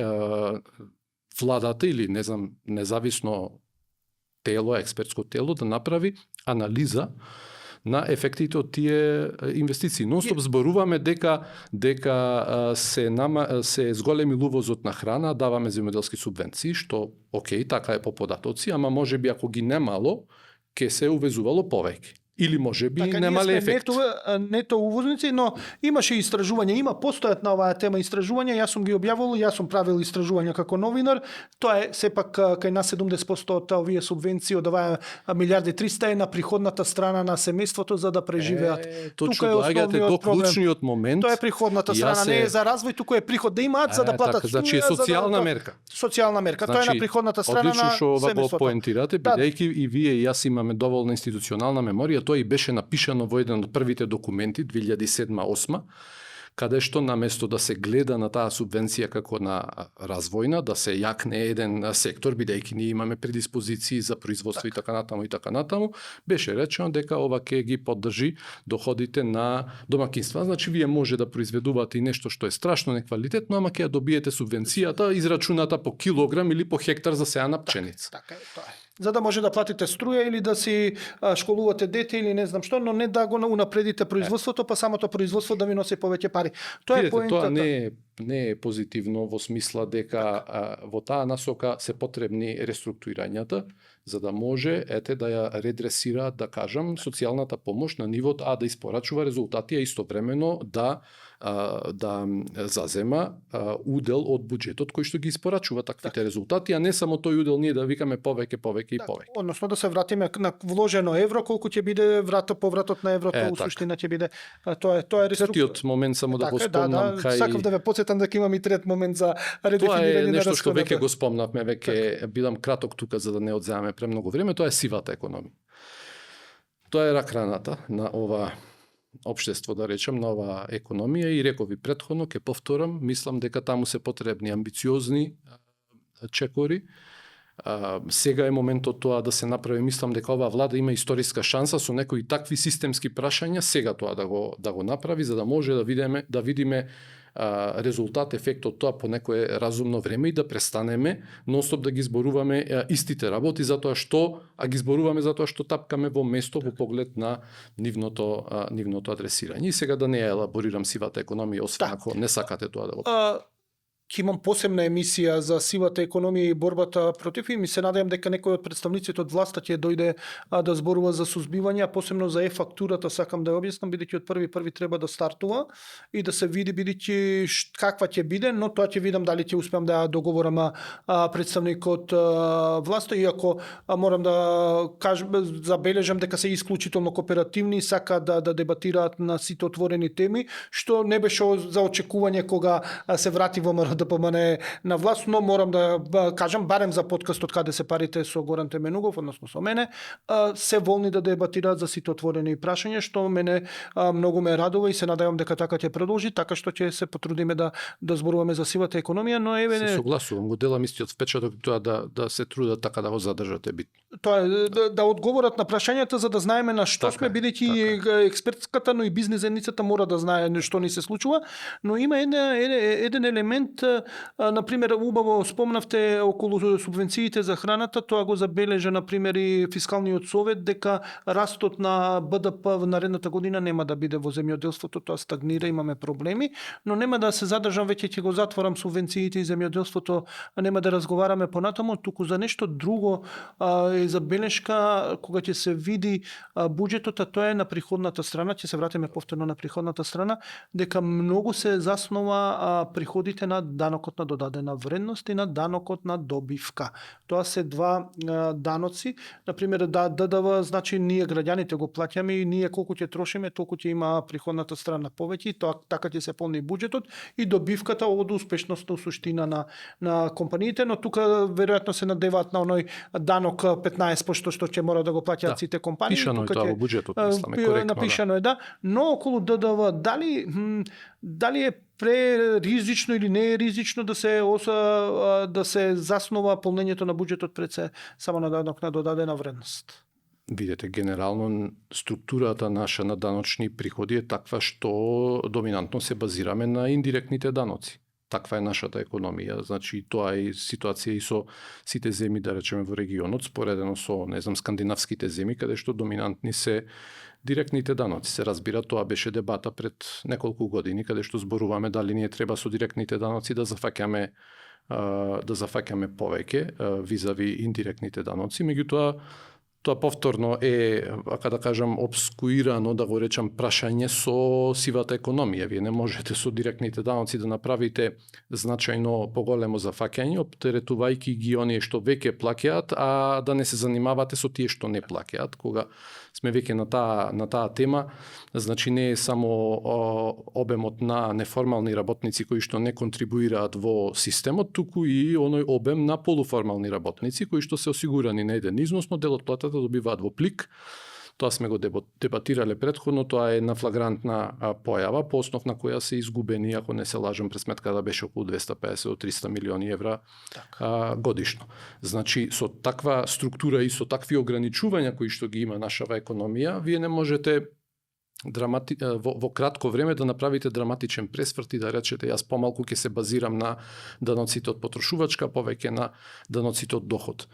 владата или не знам, независно тело, експертско тело да направи анализа на ефектите од тие инвестиции. Нонстоп зборуваме дека се зголеми увозот на храна, даваме земјоделски субвенции, што окей, така е по податоци, ама можеби ако ги немало, ке се увезувало повеќе. Или можеби немале ефект. Нето увозници, но имаше истражувања, постојат на оваа тема истражувања, јас сум ги објавил, јас сум правил истражувања како новинар, тоа е сепак кај нас 70% од овие субвенции од оваа милиарди 300 е на приходната страна на семејството за да преживеат. Точно доаѓате до клучниот момент. Тоа е приходната страна, не е за развој, туку е приход да имаат за да платат. Значи е социјална мерка. Социјална мерка, тоа е на приходната страна на одлично што ова го семејството. поентирате, бидејќи и вие и јас имаме доволна институционална меморија, тоа и беше напишано во еден од првите документи 2007-2008, каде што наместо да се гледа на таа субвенција како на развојна, да се јакне еден сектор, бидејќи ние имаме предиспозиции за производство и така натаму, беше речено дека ова ќе ги поддржи доходите на домакинства. Значи вие може да произведувате и нешто што е страшно неквалитетно, ама ќе ја добиете субвенцијата израчуната по килограм или по хектар за сејана пченица. Така е, тоа е. За да може да платите струја или да си школувате дете или не знам што, но не да го унапредите производството, па самото производство да ви носи повеќе пари. Тоа е поентата. Тоа не е позитивно во смисла дека во таа насока се потребни реструктурирањата за да може да ја редресира, да кажам, социјалната помош на нивото да испорачува резултати, а истовремено да зазема удел од буџетот кој што ги испорачува таквите резултати, а не само тој удел ние да викаме повеќе и повеќе. Односно да се вратиме на вложено евро, колку ќе биде повратот на еврото, у суштина ќе биде тоа е Третиот момент само да го спомнам кај сакав да ве потсетам дека имам и трет момент за редефинирање на тоа е нешто што расходната. веќе го спомнавме, веќе бидам краток тука за да не одземаме премногу време, тоа е сивата економија. Тоа е ракраната на ова општество, да речем, на оваа економија и рекови претходно, ќе повторам, мислам дека таму се потребни амбициозни чекори. Сега е моментот тоа да се направи, мислам дека оваа влада има историска шанса со некои такви системски прашања, сега тоа да го направи, за да може да видиме резултат, ефект од тоа по некое разумно време и да престанеме нонстоп да ги зборуваме истите работи ги зборуваме затоа што тапкаме во место во поглед на нивното адресирање. И сега да не ја елаборирам сивата економија, освен ако не сакате тоа да го Ќе имам посебна емисија за сивата економија и борбата против и ми се надевам дека некој од представниците од власта ќе дојде да зборува за сузбивање, а посебно за фактурата сакам да ја објаснам, бидејќи од 1.1 треба да стартува и да се види бидејќи каква ќе биде, но тоа ќе видам дали ќе успеам да ја договорам представникот власта, иако морам да кажам, забележам дека се исклучително кооперативни и сака да дебатираат на сите отворени теми, што не беше за очекување кога се врати во ДПМН на власт, но морам да кажам, барем за подкастот каде се парите со Горан Теменугов, односно со мене, се волни да дебатираат за сите отворени прашања, што мене многу ме радува и се надевам дека така ќе продолжи, така што ќе се потрудиме да зборуваме за сивата економија, но се согласувам, го делам истиот впечаток тоа да се трудат така да го задржате бит. Тоа е да одговорат на прашањата за да знаеме на што сме, бидејќи експертската, но и бизнес заедницата мора да знае што ни се случува, но има еден елемент. Например, убаво спомнавте околу субвенциите за храната, тоа го забележа например и фискалниот совет дека растот на БДП во наредната година нема да биде во земјоделството, тоа стагнира, имаме проблеми, но нема да се задржам, веќе ќе го затворам субвенциите и земјоделството, нема да разговараме понатаму, туку за нешто друго е забелешка кога ќе се види буџетот, тоа е на приходната страна, ќе се вратиме повторно на приходната страна, дека многу се заснова приходите на данокот на додадена вредност и на данокот на добивка. Тоа се два даноци. Например, ДДВ, значи ние граѓаните го плаќаме и ние колку ќе трошиме, толку ќе има приходната страна повеќе, тоа така ќе се полни буџетот и добивката од успешноста суштина на компаниите, но тука веројатно се надеваат на оној данок 15% што ќе мора да го плаќаат сите компании. Пишано е Тука тоа во буџетот, мисламе коректно. Напишано е, да, но околу ДДВ дали е преризично или не е ризично да се заснова полнењето на буџетот пред се само на данок на додадена вредност? Видете, генерално структурата наша на даночни приходи е таква што доминантно се базираме на индиректните даноци. Таква е нашата економија, значи тоа е ситуација и со сите земји, да речеме, во регионот, споредено со, не знам, скандинавските земји, каде што доминантни се директните даноци. Се разбира, тоа беше дебата пред неколку години, каде што зборуваме дали ние треба со директните даноци да зафаќаме повеќе визави индиректните даноци, меѓутоа тоа повторно е, ака да кажам, обскуирано, да го речам, прашање со сивата економија. Вие не можете со директните даноци да направите значајно поголемо зафаќање, оптеретувајќи ги оние што веќе плаќаат, а да не се занимавате со тие што не плаќаат. Кога сме веќе на таа тема, значи не е само обемот на неформални работници кои што не контрибуираат во системот, туку и оној обем на полуформални работници кои што се осигурани на еден износ, но дел од платата добиваат во плик. Тоа сме го дебатирале предходно, тоа е нафлагрантна појава, по основ на која се изгубени, ако не се лажам, пресметка да беше околу 250 до 300 милиони евра годишно. Значи, со таква структура и со такви ограничувања кои што ги има нашава економија, вие не можете во кратко време да направите драматичен пресврт и да речете јас помалку ќе се базирам на даноците од потрошувачка, повеќе на даноците од доход.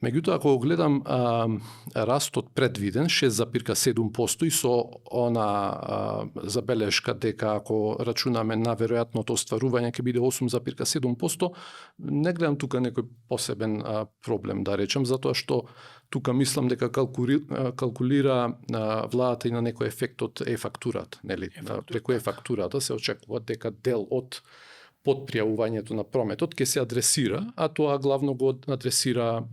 Меѓутоа, ако го гледам растот предвиден 6,7% и со она забелешка дека ако рачунаме на веројатното остварување ќе биде 8,7%, не гледам тука некој посебен проблем, да речем, затоа што тука мислам дека калкулира владата и на некој ефект од е-фактурата, нели? Преку е-фактурата се очекува дека дел од подпријавувањето на прометот ќе се адресира, а тоа главно го адресира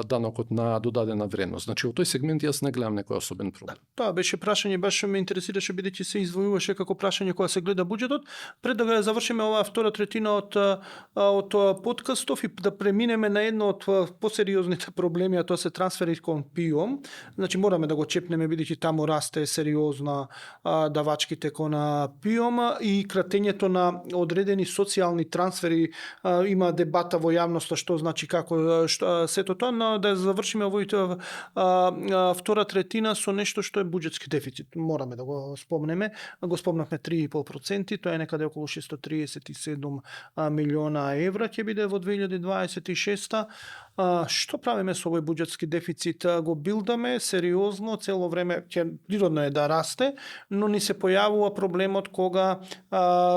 данокот на додадена вредност. Значи, во тој сегмент јас не гледам некој особен проблем. Тоа беше прашање, баш ме интересираше бидејќи се извојуваше како прашање кога се гледа буџетот. Пред да го завршиме оваа втора третина од подкастов и да преминеме на едно од посериозните проблеми, а тоа се трансфери кон ПИОМ. Значи, мораме да го чепнеме бидејќи таму расте сериозна давачките кон ПИОМ и кратењето на одредени социјални трансфери. Има дебата во јавноста што значи како сето тоа, но да завршиме овојата втора третина со нешто што е буџетски дефицит. Мораме да го спомнеме. Го спомнавме 3,5%, тоа е некаде околу 637 милиона евра ќе биде во 2026. Што правиме со овој буџетски дефицит? Го билдаме сериозно, цело време ќе природно е да расте, но ни се појавува проблемот кога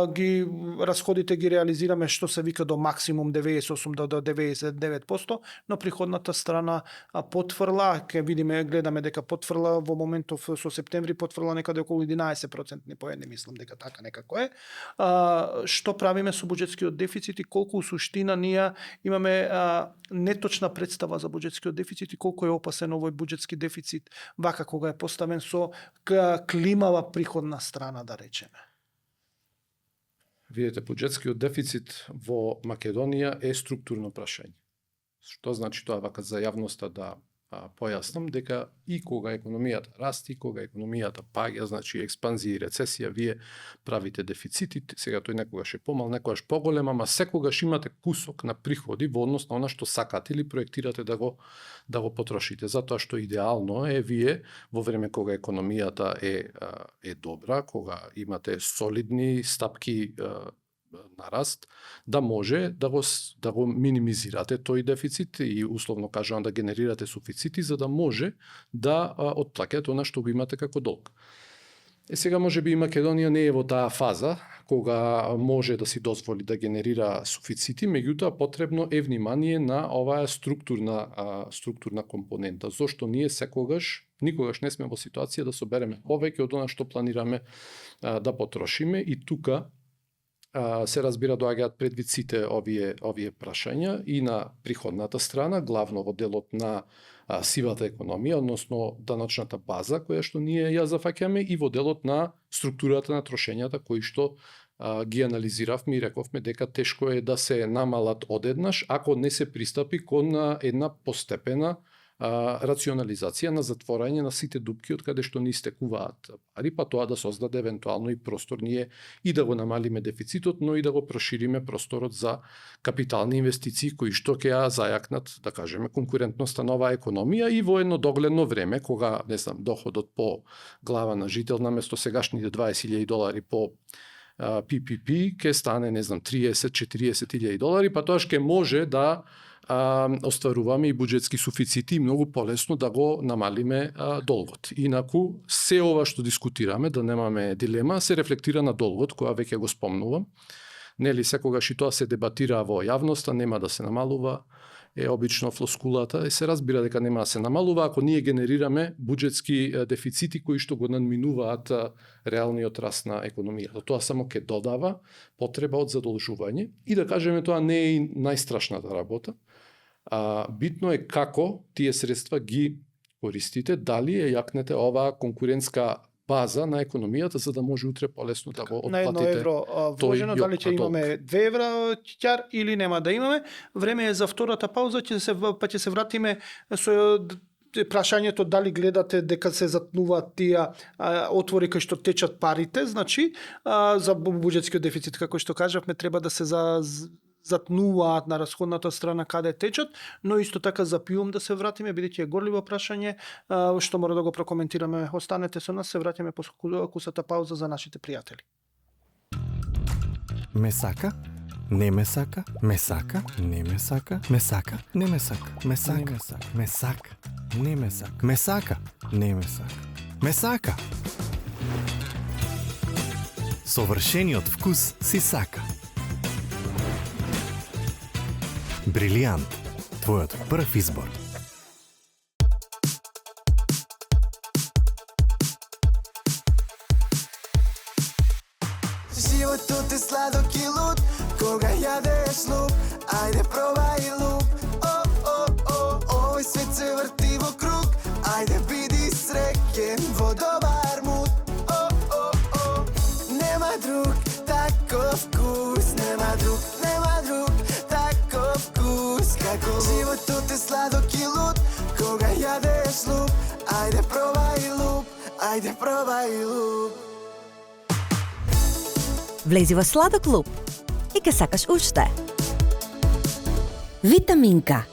ги расходите ги реализираме што се вика до максимум 98 до 99%, но приходната страна потврла, ќе видиме, гледаме дека потврла во моментов со септември потврла некаде околу 11% поени, мислам дека така некако е. Што правиме со буџетскиот дефицит и колку суштина ние имаме неточна представа за буџетскиот дефицит и колку е опасен овој буџетски дефицит вака кога е поставен со климава приходна страна, да речеме. Видете, буџетскиот дефицит во Македонија е структурно прашање. Што значи тоа вака за јавноста да појаснам дека и кога економијата расти, кога економијата паѓа, значи експанзија и рецесија, вие правите дефицити, сега тој некогаш е помал, некогаш поголем, ама секогаш имате кусок на приходи во однос на она што сакате или проектирате да го потрошите. Затоа што идеално е вие во време кога економијата е добра, кога имате солидни стапки на раст, да може да го минимизирате тој дефицит и условно кажано да генерирате суфицити за да може да отплаќате она што го имате како долг. Сега можеби и Македонија не е во таа фаза кога може да си дозволи да генерира суфицити, меѓутоа потребно е внимание на оваа структурна компонента. Зошто ние никогаш не сме во ситуација да собереме повеќе од она што планираме да потрошиме и тука се разбира доаѓаат предвид сите овие прашања и на приходната страна, главно во делот на сивата економија, односно даночната база која што ние ја зафаќаме, и во делот на структурата на трошењата кои што ги анализиравме и рековме дека тешко е да се намалат одеднаш ако не се пристапи кон една постепена рационализација на затворање на сите дупки од каде што ни истекуваат пари, па тоа да создаде евентуално и простор ние и да го намалиме дефицитот, но и да го прошириме просторот за капитални инвестиции кои што ќе ја зајакнат, да кажеме, конкурентноста на оваа економија и во едно догледно време, кога, не знам, доходот по глава на жител наместо сегашните $20,000 по PPP ќе стане, не знам, 30-40 $40,000, па тоа ќе може да остваруваме и буџетски суфицити и многу полесно да го намалиме долгот. Инаку, се ова што дискутираме, да немаме дилема, се рефлектира на долгот, која веќе го спомнувам. Нели, секогаш и тоа се дебатира во јавноста, нема да се намалува, е обично флоскулата, и се разбира дека нема да се намалува ако ние генерираме буџетски дефицити кои што го надминуваат реалниот раст на економијата. Тоа само ќе додава потреба од задолжување и да кажеме тоа не е и најстрашната работа. Битно е како тие средства ги користите, дали ја јакнете оваа конкурентска база на економијата за да може утре полесно да го на отплатите. €1 вложено, дали ќе имаме €2 ќар или нема да имаме. Време е за втората пауза, ќе се вратиме со прашањето дали гледате дека се затнуваат тие отвори кај што течат парите, значи за буџетскиот дефицит, како што кажавме, треба да се затнуваат на расходната страна каде течат, но исто така за пиум да се вратиме, бидејќи е горливо прашање, што мора да го прокоментираме. Останете со нас, се враќаме по кусата пауза за нашите пријатели. Ме сака? Не ме сака? Ме сака? Не ме сака? Ме сака? Не ме сака? Ме сака? Ме сака? Не ме сака? Ме сака? Не ме сака? Ме сака? Совршениот вкус си сака. Брилијант, твојот прв избор. Животот е сладок и луд, кога јадеш луп, ајде пробај луп. Овој свет се врти во круг, ајде биди среќен во добар муд. Нема друг таков вкус, нема друг таков вкус, како животот е сладок и луд, кога јадеш луп, ајде пробај луп. Влези во Сладок клуб и ке сакаш уште. Витаминка.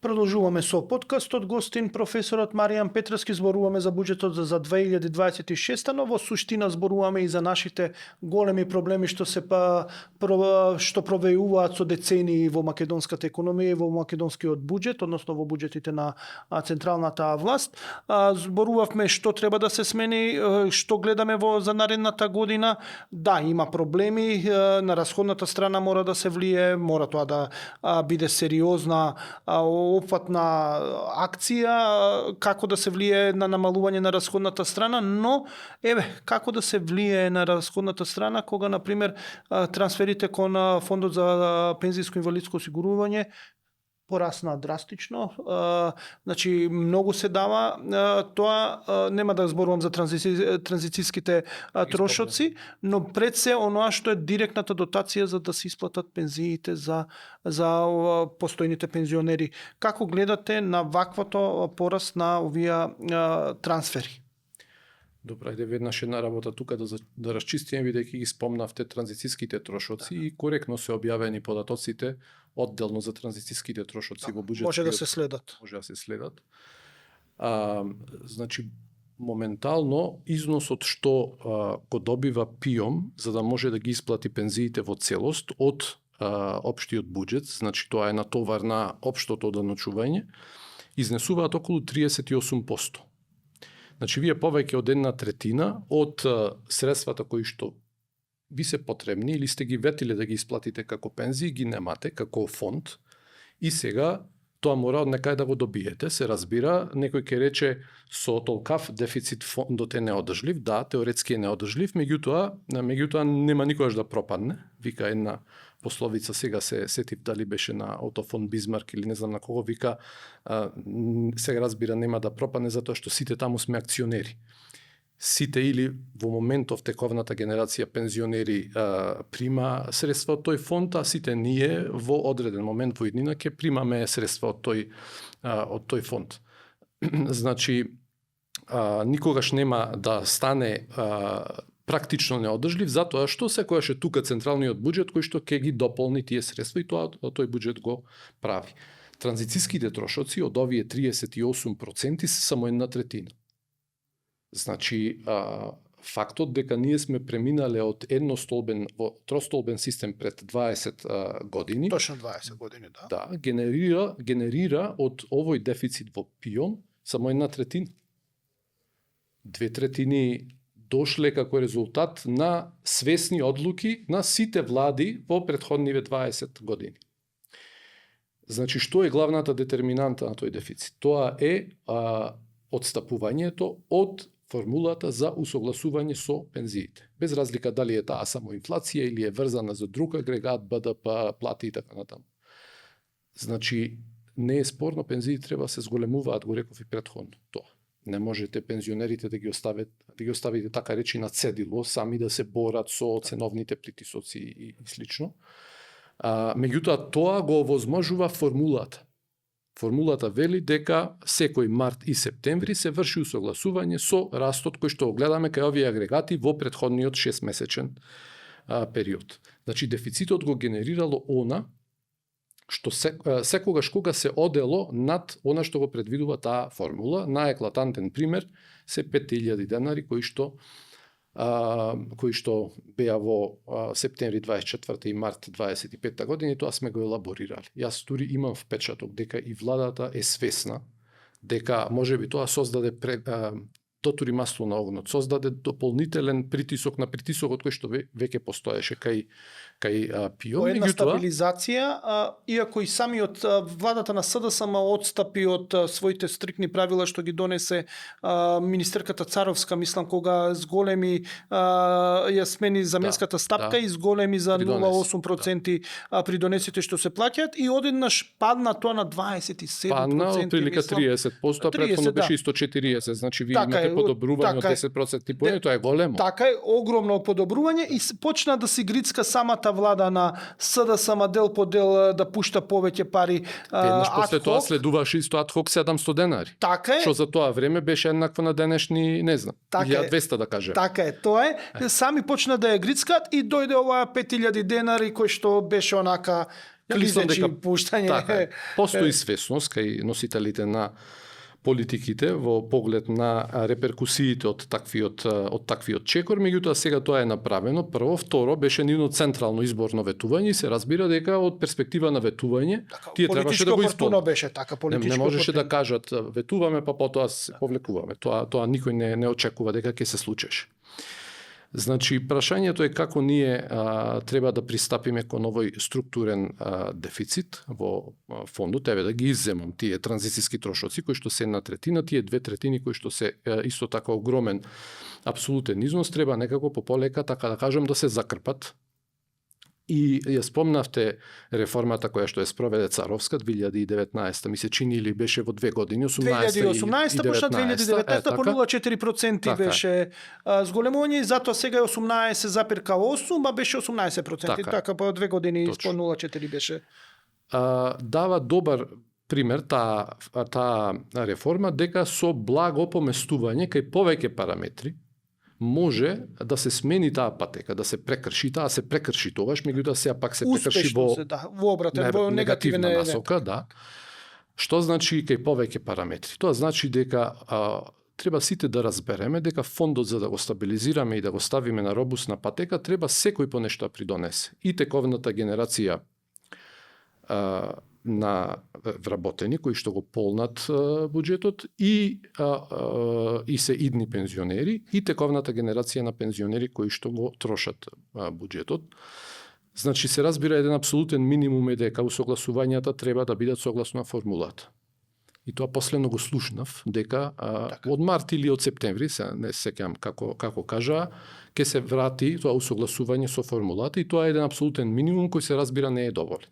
Продолжуваме со подкастот. Гостин професорот Маријан Петровски. Зборуваме за буџетот за 2026, но во суштина зборуваме и за нашите големи проблеми што се што провејуваат со децении во македонската економија и во македонскиот буџет, односно во буџетите на централната власт. Зборувавме што треба да се смени, што гледаме за наредната година. Да, има проблеми, на расходната страна мора да се влие, мора тоа да биде сериозна опфатна акција, како да се влие на намалување на расходната страна, но како да се влие на расходната страна кога, например, трансферите кон фондот за пензијско инвалидско осигурување порасна драстично, значи многу се дава, тоа нема да зборувам за транзицијските трошоци, но пред се оноа што е директната дотација за да се исплатат пензиите за постојните пензионери. Како гледате на ваквото пораст на овие трансфери? Добра, ајде веднаш една работа тука да расчистиме, бидејќи ги спомнавте транзицијските трошоци и коректно се објавени податоците одделно за транзицијските трошоци во буџетот. Може да се следат. Може да се следат. Значи, моментално износот што го добива ПИОМ за да може да ги исплати пензиите во целост од општиот буџет, значи тоа е натовар на општото одоночување, изнесуваат околу 38%. Значи, вие повеќе од 1/3 од средствата кои што ви се потребни или сте ги ветиле да ги исплатите како пензии, ги немате како фонд и сега тоа мора од некај да го добиете, се разбира, некој ќе рече со толкав дефицит фондот е неодржлив, да, теоретски е неодржлив, меѓутоа нема никогаш да пропадне. Вика една пословица, сега се сетив дали беше на Ото фон Бисмарк или не знам на кого, вика сега разбира нема да пропадне затоа што сите таму сме акционери. Сите или во моментов тековната генерација пензионери прима средства од тој фонд, а сите ние во одреден момент во иднина ќе примаме средства од тој фонд. Значи, никогаш нема да стане практично неодржлив, затоа што секојаш е тука централниот буџет кој што ќе ги дополни тие средства и тоа тој буџет го прави. Транзицијските трошоци од овие 38% се само 1/3. Значи, фактот дека ние сме преминале од едностолбен во тростолбен систем пред 20 години, Точно 20 години, да. да, генерира од овој дефицит во ПИОМ само 1/3. 2/3 дошле како резултат на свесни одлуки на сите влади во претходниве 20 години. Значи, што е главната детерминанта на тој дефицит? Тоа е одстапувањето од формулата за усогласување со пензиите. Без разлика дали е таа само инфлација или е врзана за друг агрегат, БДП, плати и така натаму. Значи, не е спорно, пензиите треба се зголемуваат, го реков и претходно тоа. Не можете пензионерите да ги оставите така речи на цедило, сами да се борат со ценовните притисоци и слично. Меѓутоа, тоа го овозможува формулата. Формулата вели дека секој март и септември се врши усогласување со растот кој што го гледаме кај овие агрегати во претходниот 6-месечен период. Значи, дефицитот го генерирало она што секогаш кога се одело над она што го предвидува таа формула. Наеклатантен пример се 5000 денари кои што беа во септември 24 и март 25 година, тоа сме го елаборирали. Јас дури имам впечаток дека и владата е свесна дека можеби тоа создаде дотури масло на огнот, создаде дополнителен притисок на притисокот кој што веќе постоеше кај ПИО. По една стабилизација, иако и самиот владата на СДСМ отстапи од своите стрикни правила што ги донесе министерката Царовска, мислам, кога зголеми ја смени заменската стапка и зголеми за 0,8% придонесите што се плаќаат и одеднаш падна тоа на 27%. Падна од прилика 30%, а претходно беше исто 40%, значи ви имате подобрување од 10% поени, тоа е големо. Така е, огромно подобрување и почна да си грицка самата влада на СДСМ дел по дел да пушта повеќе пари. Еднаш после тоа следуваше исто адхок 700 денари. Така е. Што за тоа време беше еднакво на денешни, не знам, 1200 да кажем. Така е, тоа е. Сами почна да ја грицкат и дојде оваа 5000 денари кој што беше онака клизечи пуштање. Така, постои свесност кај носителите на политиките во поглед на реперкусиите од таквиот чекор, меѓутоа сега тоа е направено. Прво, второ беше нивно централно изборно ветување и се разбира дека од перспектива на ветување тие требаше да го исполнат. Беше така, политичко не можеше да кажат ветуваме па потоа се повлекуваме. Тоа никој не очекува дека ќе се случеше. Значи, прашањето е како ние треба да пристапиме кон овој структурен дефицит во фондот, еве да ги изземам тие транзицијски трошоци кои што се 1/3, тие 2/3 кои што се исто така огромен апсолутен износ, треба некако по полека, така да кажам, да се закрпат. И ја спомнавте реформата која што ја спроведе Царовска 2019, ми се чини или беше во 2 години, 2018 почна 2019 по 0,4% беше зголемување и затоа сега е 18,8, а беше 18%. Така по 2 години по 0,4 беше. Дава добар пример таа реформа дека со благо поместување кај повеќе параметри може да се смени таа патека, да се прекрши, таа се прекрши тогаш, меѓутоа сега пак се прекрши во обратен, во негативна насока, да. Што значи кај повеќе параметри? Тоа значи дека треба сите да разбереме дека фондот за да го стабилизираме и да го ставиме на робусна патека, треба секој по нешто донесе. И тековната генерација на вработени кои што го полнат буџетот и се идни пензионери и тековната генерација на пензионери кои што го трошат буџетот. Значи се разбира еден апсолутен минимум е дека усогласувањата треба да бидат согласно формулата. И тоа последно го слушнав, дека од март или од септември, се не сеќам како кажа, ќе се врати тоа усогласување со формулата и тоа е еден апсолутен минимум кој се разбира не е доволен.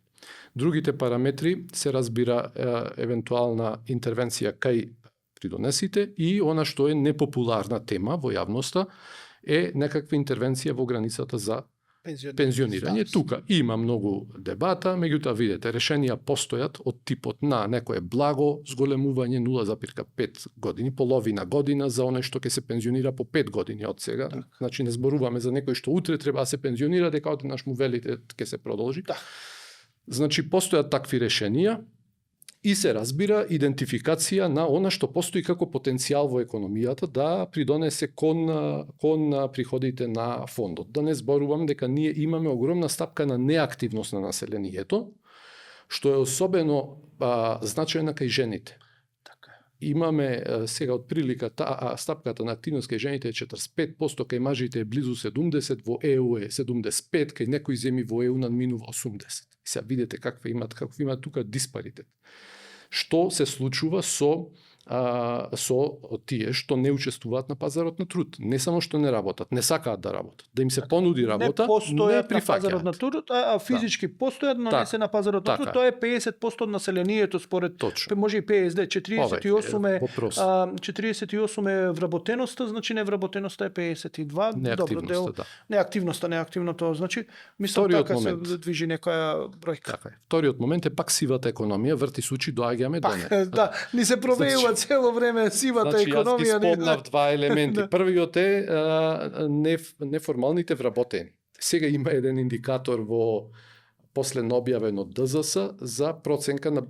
Другите параметри се разбира евентуална интервенција кај придонесите и она што е непопуларна тема во јавноста е некаква интервенција во границата за пензионирање. Тука има многу дебата, меѓутоа видете, решенија постојат од типот на некое благо зголемување 0,5 години, половина година за оној што ќе се пензионира по 5 години од сега. Значи не зборуваме за некој што утре треба да се пензионира, дека однаш му велите ќе се продолжи. Значи постојат такви решенија и се разбира идентификација на она што постои како потенцијал во економијата да придонесе кон приходите на фондот. Да не зборувам дека ние имаме огромна стапка на неактивност на населението, што е особено значајна кај жените. Имаме сега од прилика стапката на активност кај жените е 45%, кај мажите е близу 70%, во ЕУ е 75%, кај некои земји во ЕУ надминува 80%. И сега видите какви имат тука диспаритет. Што се случува со тие што не учествуваат на пазарот на труд. Не само што не работат, не сакаат да работат. Да им се понуди работа, не постојат не на пазарот на труд, а физички постојат, но не се на пазарот на труд. Тоа е 50% од населението според може и ПСД. 48 е вработеноста, значи невработеноста е 52. Добро дел. Неактивноста, значи мислам така се движи некоја бројка. Така е. Вториот момент е пак сивата економија, врти сучи, доаѓаме до неа. Да, ни се провеува цело време сивата економија. Јас ги спомнав два елементи. Првиот е неформалните вработени. Сега има еден индикатор во последно објавен од ДЗС за проценка на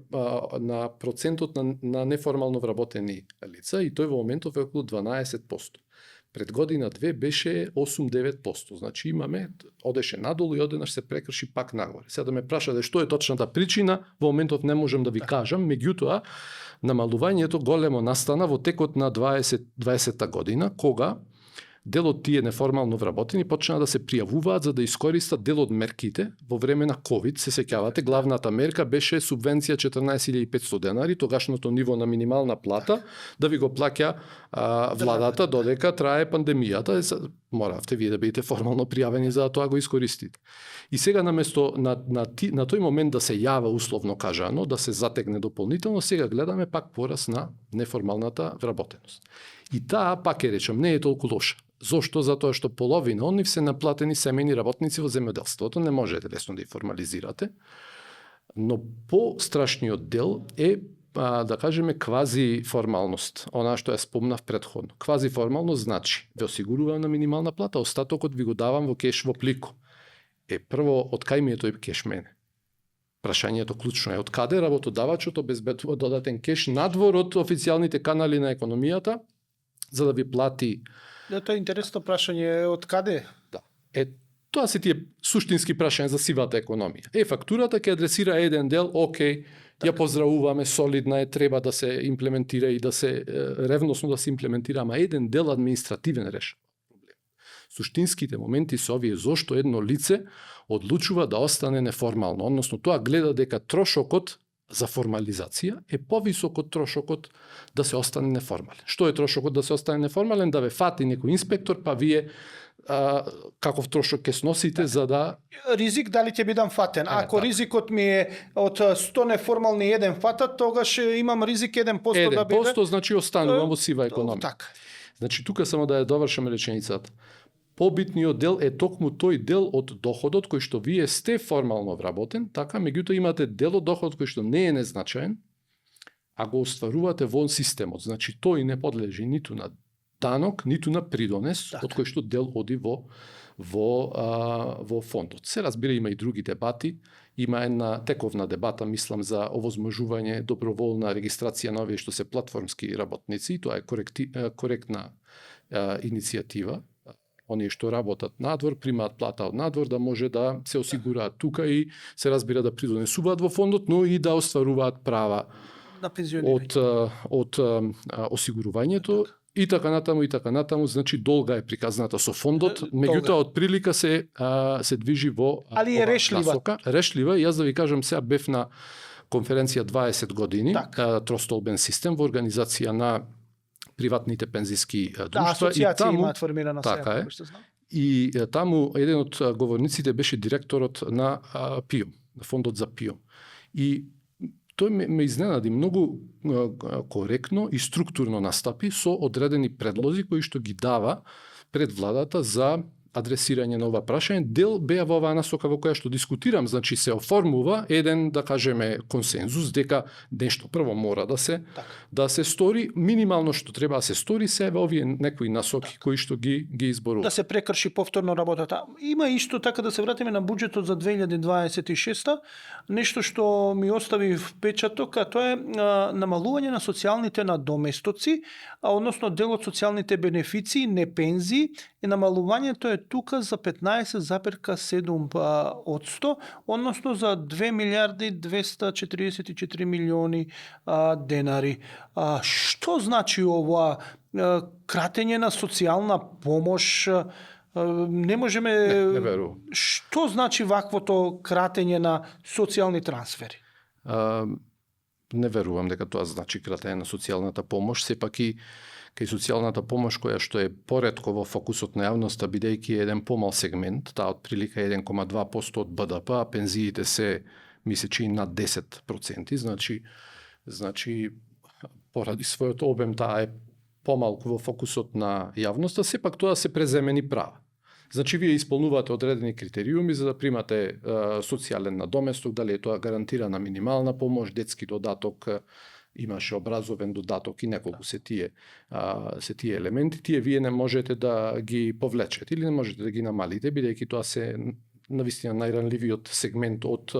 процентот на неформално вработени лица и тој во моментов е околу 12%. Пред година-две беше 8-9%. Значи имаме, одеше надолу и одеднаш се прекрши пак нагоре. Сега да ме прашате што е точната причина, во моментов не можам да ви кажам, меѓутоа намалувањето големо настана во текот на 20-та година, кога дел од тие неформално вработени почна да се пријавуваат за да искористат дел од мерките во време на COVID. Се сеќавате, главната мерка беше субвенција 14.500 денари, тогашното ниво на минимална плата, да ви го плаќа владата додека трае пандемијата. Моравте вие да бидете формално пријавени за да тоа го искористите. И сега наместо на тој момент да се јава условно кажано, да се затегне дополнително, сега гледаме пак порас на неформалната вработеност. И таа, пак речам, не е толку лоша. Зошто? Затоа што половина од нив се наплатени семејни работници во земјоделството, не можете лесно да ги формализирате. Но по-страшниот дел е, да кажеме, квази формалност. Она што ја спомнав претходно. Квази формалност значи, ве осигурувам на минимална плата, остатокот ви го давам во кеш во плику. Прво, од кај ми е тој кеш мене? Прашањето клучно е, од каде работодавачот обезбедува додатен кеш надвор од официјалните канали на економијата, за да ви плати. Да, тоа е интересно прашање, од каде? Да. Тоа се тие суштински прашања за сивата економија. Фактурата ќе адресира еден дел, окей, ја поздравуваме, солидна е, треба да се имплементира и да се ревносно да се имплементира, ама еден дел административен решава проблем. Суштинските моменти се овие зошто едно лице одлучува да остане неформално, односно тоа гледа дека трошокот за формализација е повисок од трошокот да се остане неформален. Што е трошокот да се остане неформален? Да ве фати некој инспектор, па вие каков трошок ќе сносите за да... Ризик дали ќе бидам фатен. Ако ризикот ми е од 100 неформални еден фатат, тогаш имам ризик 1% да биде... 1% значи останувам во сива економија. Така. Значи тука само да ја довршам реченицата. Побитниот дел е токму тој дел од доходот кој што вие сте формално вработен, така, меѓутоа имате дел од доходот кој што не е незначаен, а го остварувате во системот. Значи тој не подлежи ниту на данок, ниту на придонес, така, од кој што дел оди во фондот. Се разбира, има и други дебати. Има една тековна дебата, мислам, за овозможување доброволна регистрација на овие што се платформски работници. Тоа е коректна иницијатива. Оние што работат надвор, примаат плата од надвор, да може да се осигураат тука и се разбира да придонесуваат во фондот, но и да остваруваат права на пензионирање од осигурувањето. И така натаму, значи долга е приказната со фондот, Долга. меѓутоа од прилика се движи во Али е ова решлива. насока. Решлива, јас да ви кажам, сега бев на конференција 20 години, Така. тростолбен систем во организација на приватните пензиски друштва и асоциација таму имаат формирана така сега, е. како што знам. и таму еден од говорниците беше директорот на ПИО, на фондот за ПИО. И тој ме изненади многу коректно и структурно настапи со одредени предлози кои што ги дава пред владата за адресирање на ова прашање. Дел беа во оваа насока во која што дискутирам, значи се оформува еден, да кажеме, консензус дека нешто прво мора да се стори, минимално што треба да се стори се во овие некои насоки кои што ги изборува. Да се прекрши повторно работата. Има исто така, да се вратиме на буџетот за 2026, нешто што ми остави впечаток, а тоа е намалување на социјалните надоместоци, односно дел од социјалните бенефиции, не пензии, и намалувањето е тука за 15,7%, односно за 2 милиарди 244 милиони денари. Што значи ова кратење на социјална помош? Не можеме... Не верувам. Што значи ваквото кратење на социјални трансфери? Не верувам дека тоа значи кратење на социјалната помош, сепак и кај социјалната помош која што е поретко во фокусот на јавноста, бидејќи е еден помал сегмент, таа отприлика 1,2% од БДП, а пензиите се мислечи над 10%, значи поради својот обем таа е помалку во фокусот на јавноста, сепак тоа се преземени права. Значи, вие исполнувате одредени критериуми за да примате социјален надоместок, дали е тоа гарантирана минимална помош, детски додаток, имаше образовен додаток и неколку се тие елементи. Тие вие не можете да ги повлечете или не можете да ги намалите, бидејќи тоа се навистина најранливиот сегмент од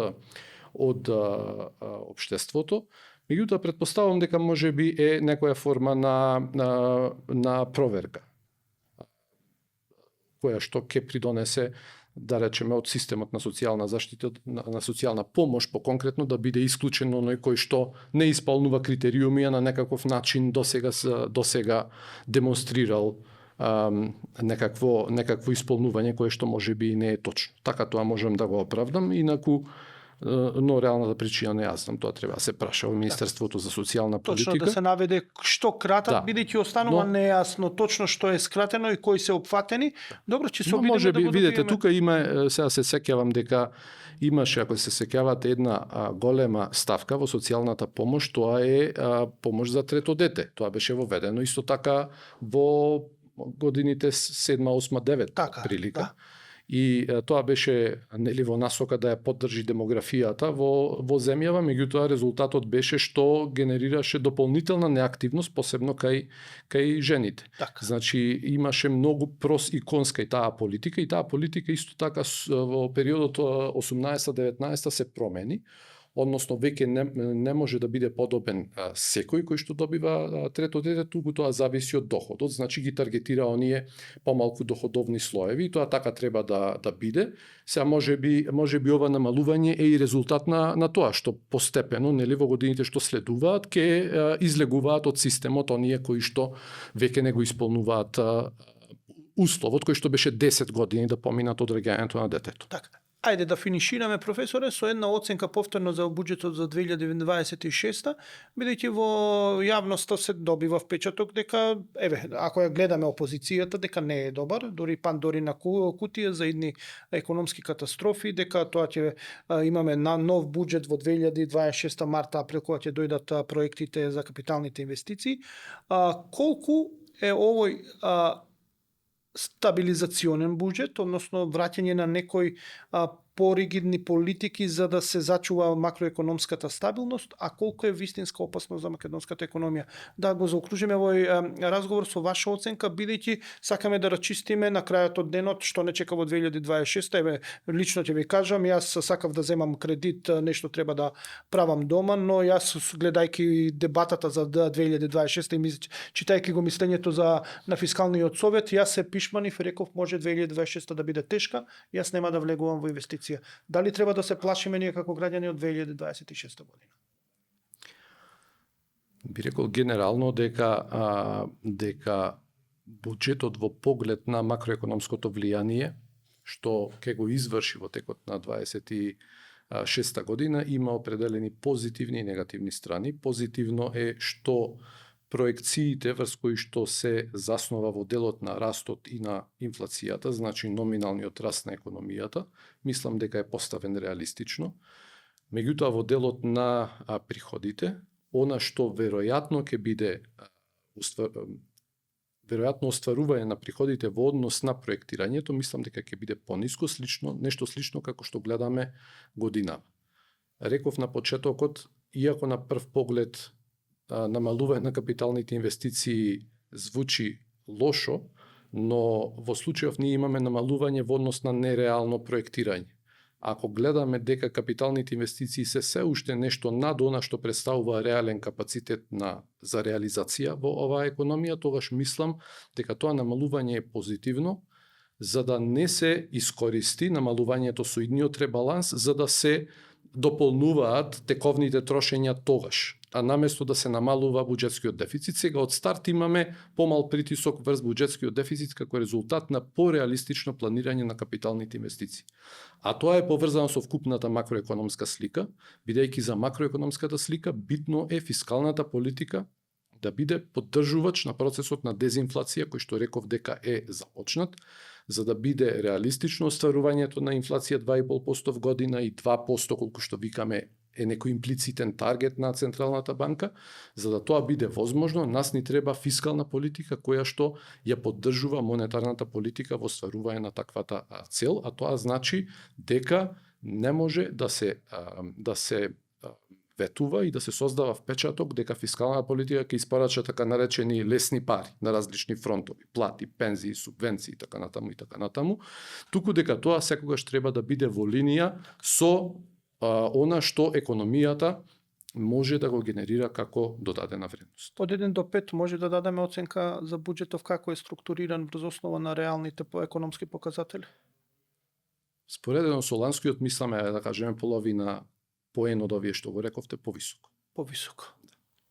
општеството. Меѓутоа, претпоставувам дека можеби е некоја форма на проверка, која што ќе придонесе, да речеме, од системот на социјална заштита, на социјална помош, поконкретно да биде исклучен оној кој што не исполнува критериуми, а на некаков начин досега демонстрирал некакво исполнување кое што можеби и не е точно. Така тоа можам да го оправдам, инаку но реалната причина не ја знам, тоа треба да се праша во Министерството за социјална политика. Точно да се наведе што кратат, бидејќи останува нејасно точно што е скратено и кои се опфатени. Добро, ќе се обидеме да го видите, добиеме. тука има, сега се сеќавам дека имаше, ако се сеќавате, една голема ставка во социјалната помош, тоа е помош за трето дете. Тоа беше воведено исто така во годините 7, 8, 9 Така, прилика. да. И тоа беше нели во насока да ја поддржи демографијата во земјава, меѓутоа резултатот беше што генерираше дополнителна неактивност, посебно кај жените. Така. Значи имаше многу прос и конска и таа политика исто така во периодот 18-19 се промени. Односно веќе не може да биде подобен секој кој што добива трето дете, туку тоа зависи од доходот, значи ги таргетира оние помалку доходовни слоеви и тоа така треба да биде. Сега можеби ова намалување е и резултат на тоа што постепено, нели, во годините што следуваат ќе излегуваат од системот оние кои што веќе не го исполнуваат условот кој што беше 10 години да поминат од раѓањето на детето. Така. Ајде да финишираме, професоре, со една оценка повторно за буџетот за 2026, бидејќи во јавноста се добива впечаток дека, ако ја гледаме опозицијата, дека не е добар, дури Пандорина кутија за едни економски катастрофи, дека тоа ќе имаме нов буџет во 2026 март-април, кога ќе дојдат проектите за капиталните инвестиции. Колку е овој стабилизационен буџет, односно враќање на некои поригидни политики за да се зачува макроекономската стабилност, а колку е вистинска опасност за македонската економија. Да го заокружиме овој разговор со ваша оценка, бидејќи сакаме да рачистиме на крајот од денот што не чека во 2026. Лично ќе ви кажам, јас сакав да земам кредит, нешто треба да правам дома, но јас гледајќи дебатата за 2026 и читајќи го мислењето на фискалниот совет, јас се пишманив и реков може 2026 да биде тешка, јас нема да влегувам во инвестиција. Дали треба да се плашиме ние како граѓани од 2026 година? Би рекол генерално дека буџетот во поглед на макроекономското влијание, што ќе го изврши во текот на 26-та година, има определени позитивни и негативни страни. Позитивно е што проекциите врз кои што се заснова во делот на растот и на инфлацијата, значи номиналниот раст на економијата, мислам дека е поставен реалистично. Меѓутоа во делот на приходите, она што веројатно ќе биде веројатно остварување на приходите во однос на проектирањето, мислам дека ќе биде пониско, нешто слично како што гледаме годинава. Реков на почетокот, иако на прв поглед намалување на капиталните инвестиции звучи лошо, но во случајов ние имаме намалување во однос на нереално проектирање. Ако гледаме дека капиталните инвестиции се уште нешто над она што представува реален капацитет за реализација во оваа економија, тогаш мислам дека тоа намалување е позитивно, за да не се искористи намалувањето со идниот ребаланс, за да се дополнуваат тековните трошења тогаш, а наместо да се намалува буџетскиот дефицит. Сега од старт имаме помал притисок врз буџетскиот дефицит како резултат на пореалистично планирање на капиталните инвестиции. А тоа е поврзано со вкупната макроекономска слика, бидејќи за макроекономската слика битно е фискалната политика да биде поддржувач на процесот на дезинфлација, кој што реков дека е започнат, за да биде реалистично остварувањето на инфлација 2,5% в година и 2% колку што викаме е некој имплицитен таргет на Централната банка. За да тоа биде возможно, нас ни треба фискална политика која што ја поддржува монетарната политика во остварување на таквата цел, а тоа значи дека не може да се ветува и да се создава впечаток дека фискалната политика ќе испорача така наречени лесни пари на различни фронтови, плати, пензии, субвенции и така натаму, туку дека тоа секогаш треба да биде во линија со она што економијата може да го генерира како додадена вредност. Од 1 до 5 може да дадеме оценка за буџетов како е структуриран врз основа на реалните економски показатели? Споредено со ланскиот, мисламе да кажеме половина поен од овие што го рековте повисоко. Повисоко.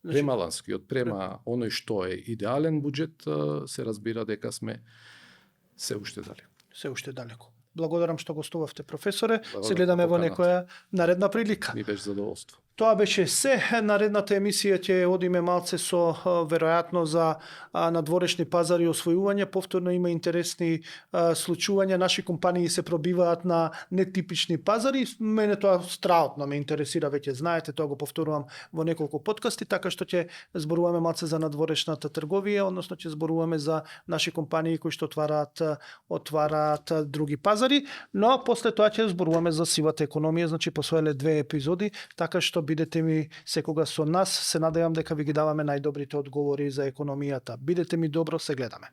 Према ланскиот, према оној што е идеален буџет, се разбира дека сме се уште далеко. Се уште далеко. Благодарам што гостувавте, професоре. Благодарам Се гледаме во поканата. некоја наредна прилика. Ми беше задоволство. Тоа беше се. Наредната емисија ќе одиме малце со веројатно за надворешни пазари и освојување. Повторно има интересни случувања. Наши компании се пробиваат на нетипични пазари. Мене тоа страутно ме интересира, веќе знаете, тоа го повторувам во неколку подкасти, така што ќе зборуваме малце за надворешната трговија, односно ќе зборуваме за наши компании кои што отвараат други пазари, но после тоа ќе зборуваме за сивата економија, значи посвоиле 2 епизоди, така што бидете ми секогаш со нас. Се надевам дека ви ги даваме најдобрите одговори за економијата. Бидете ми добро, се гледаме.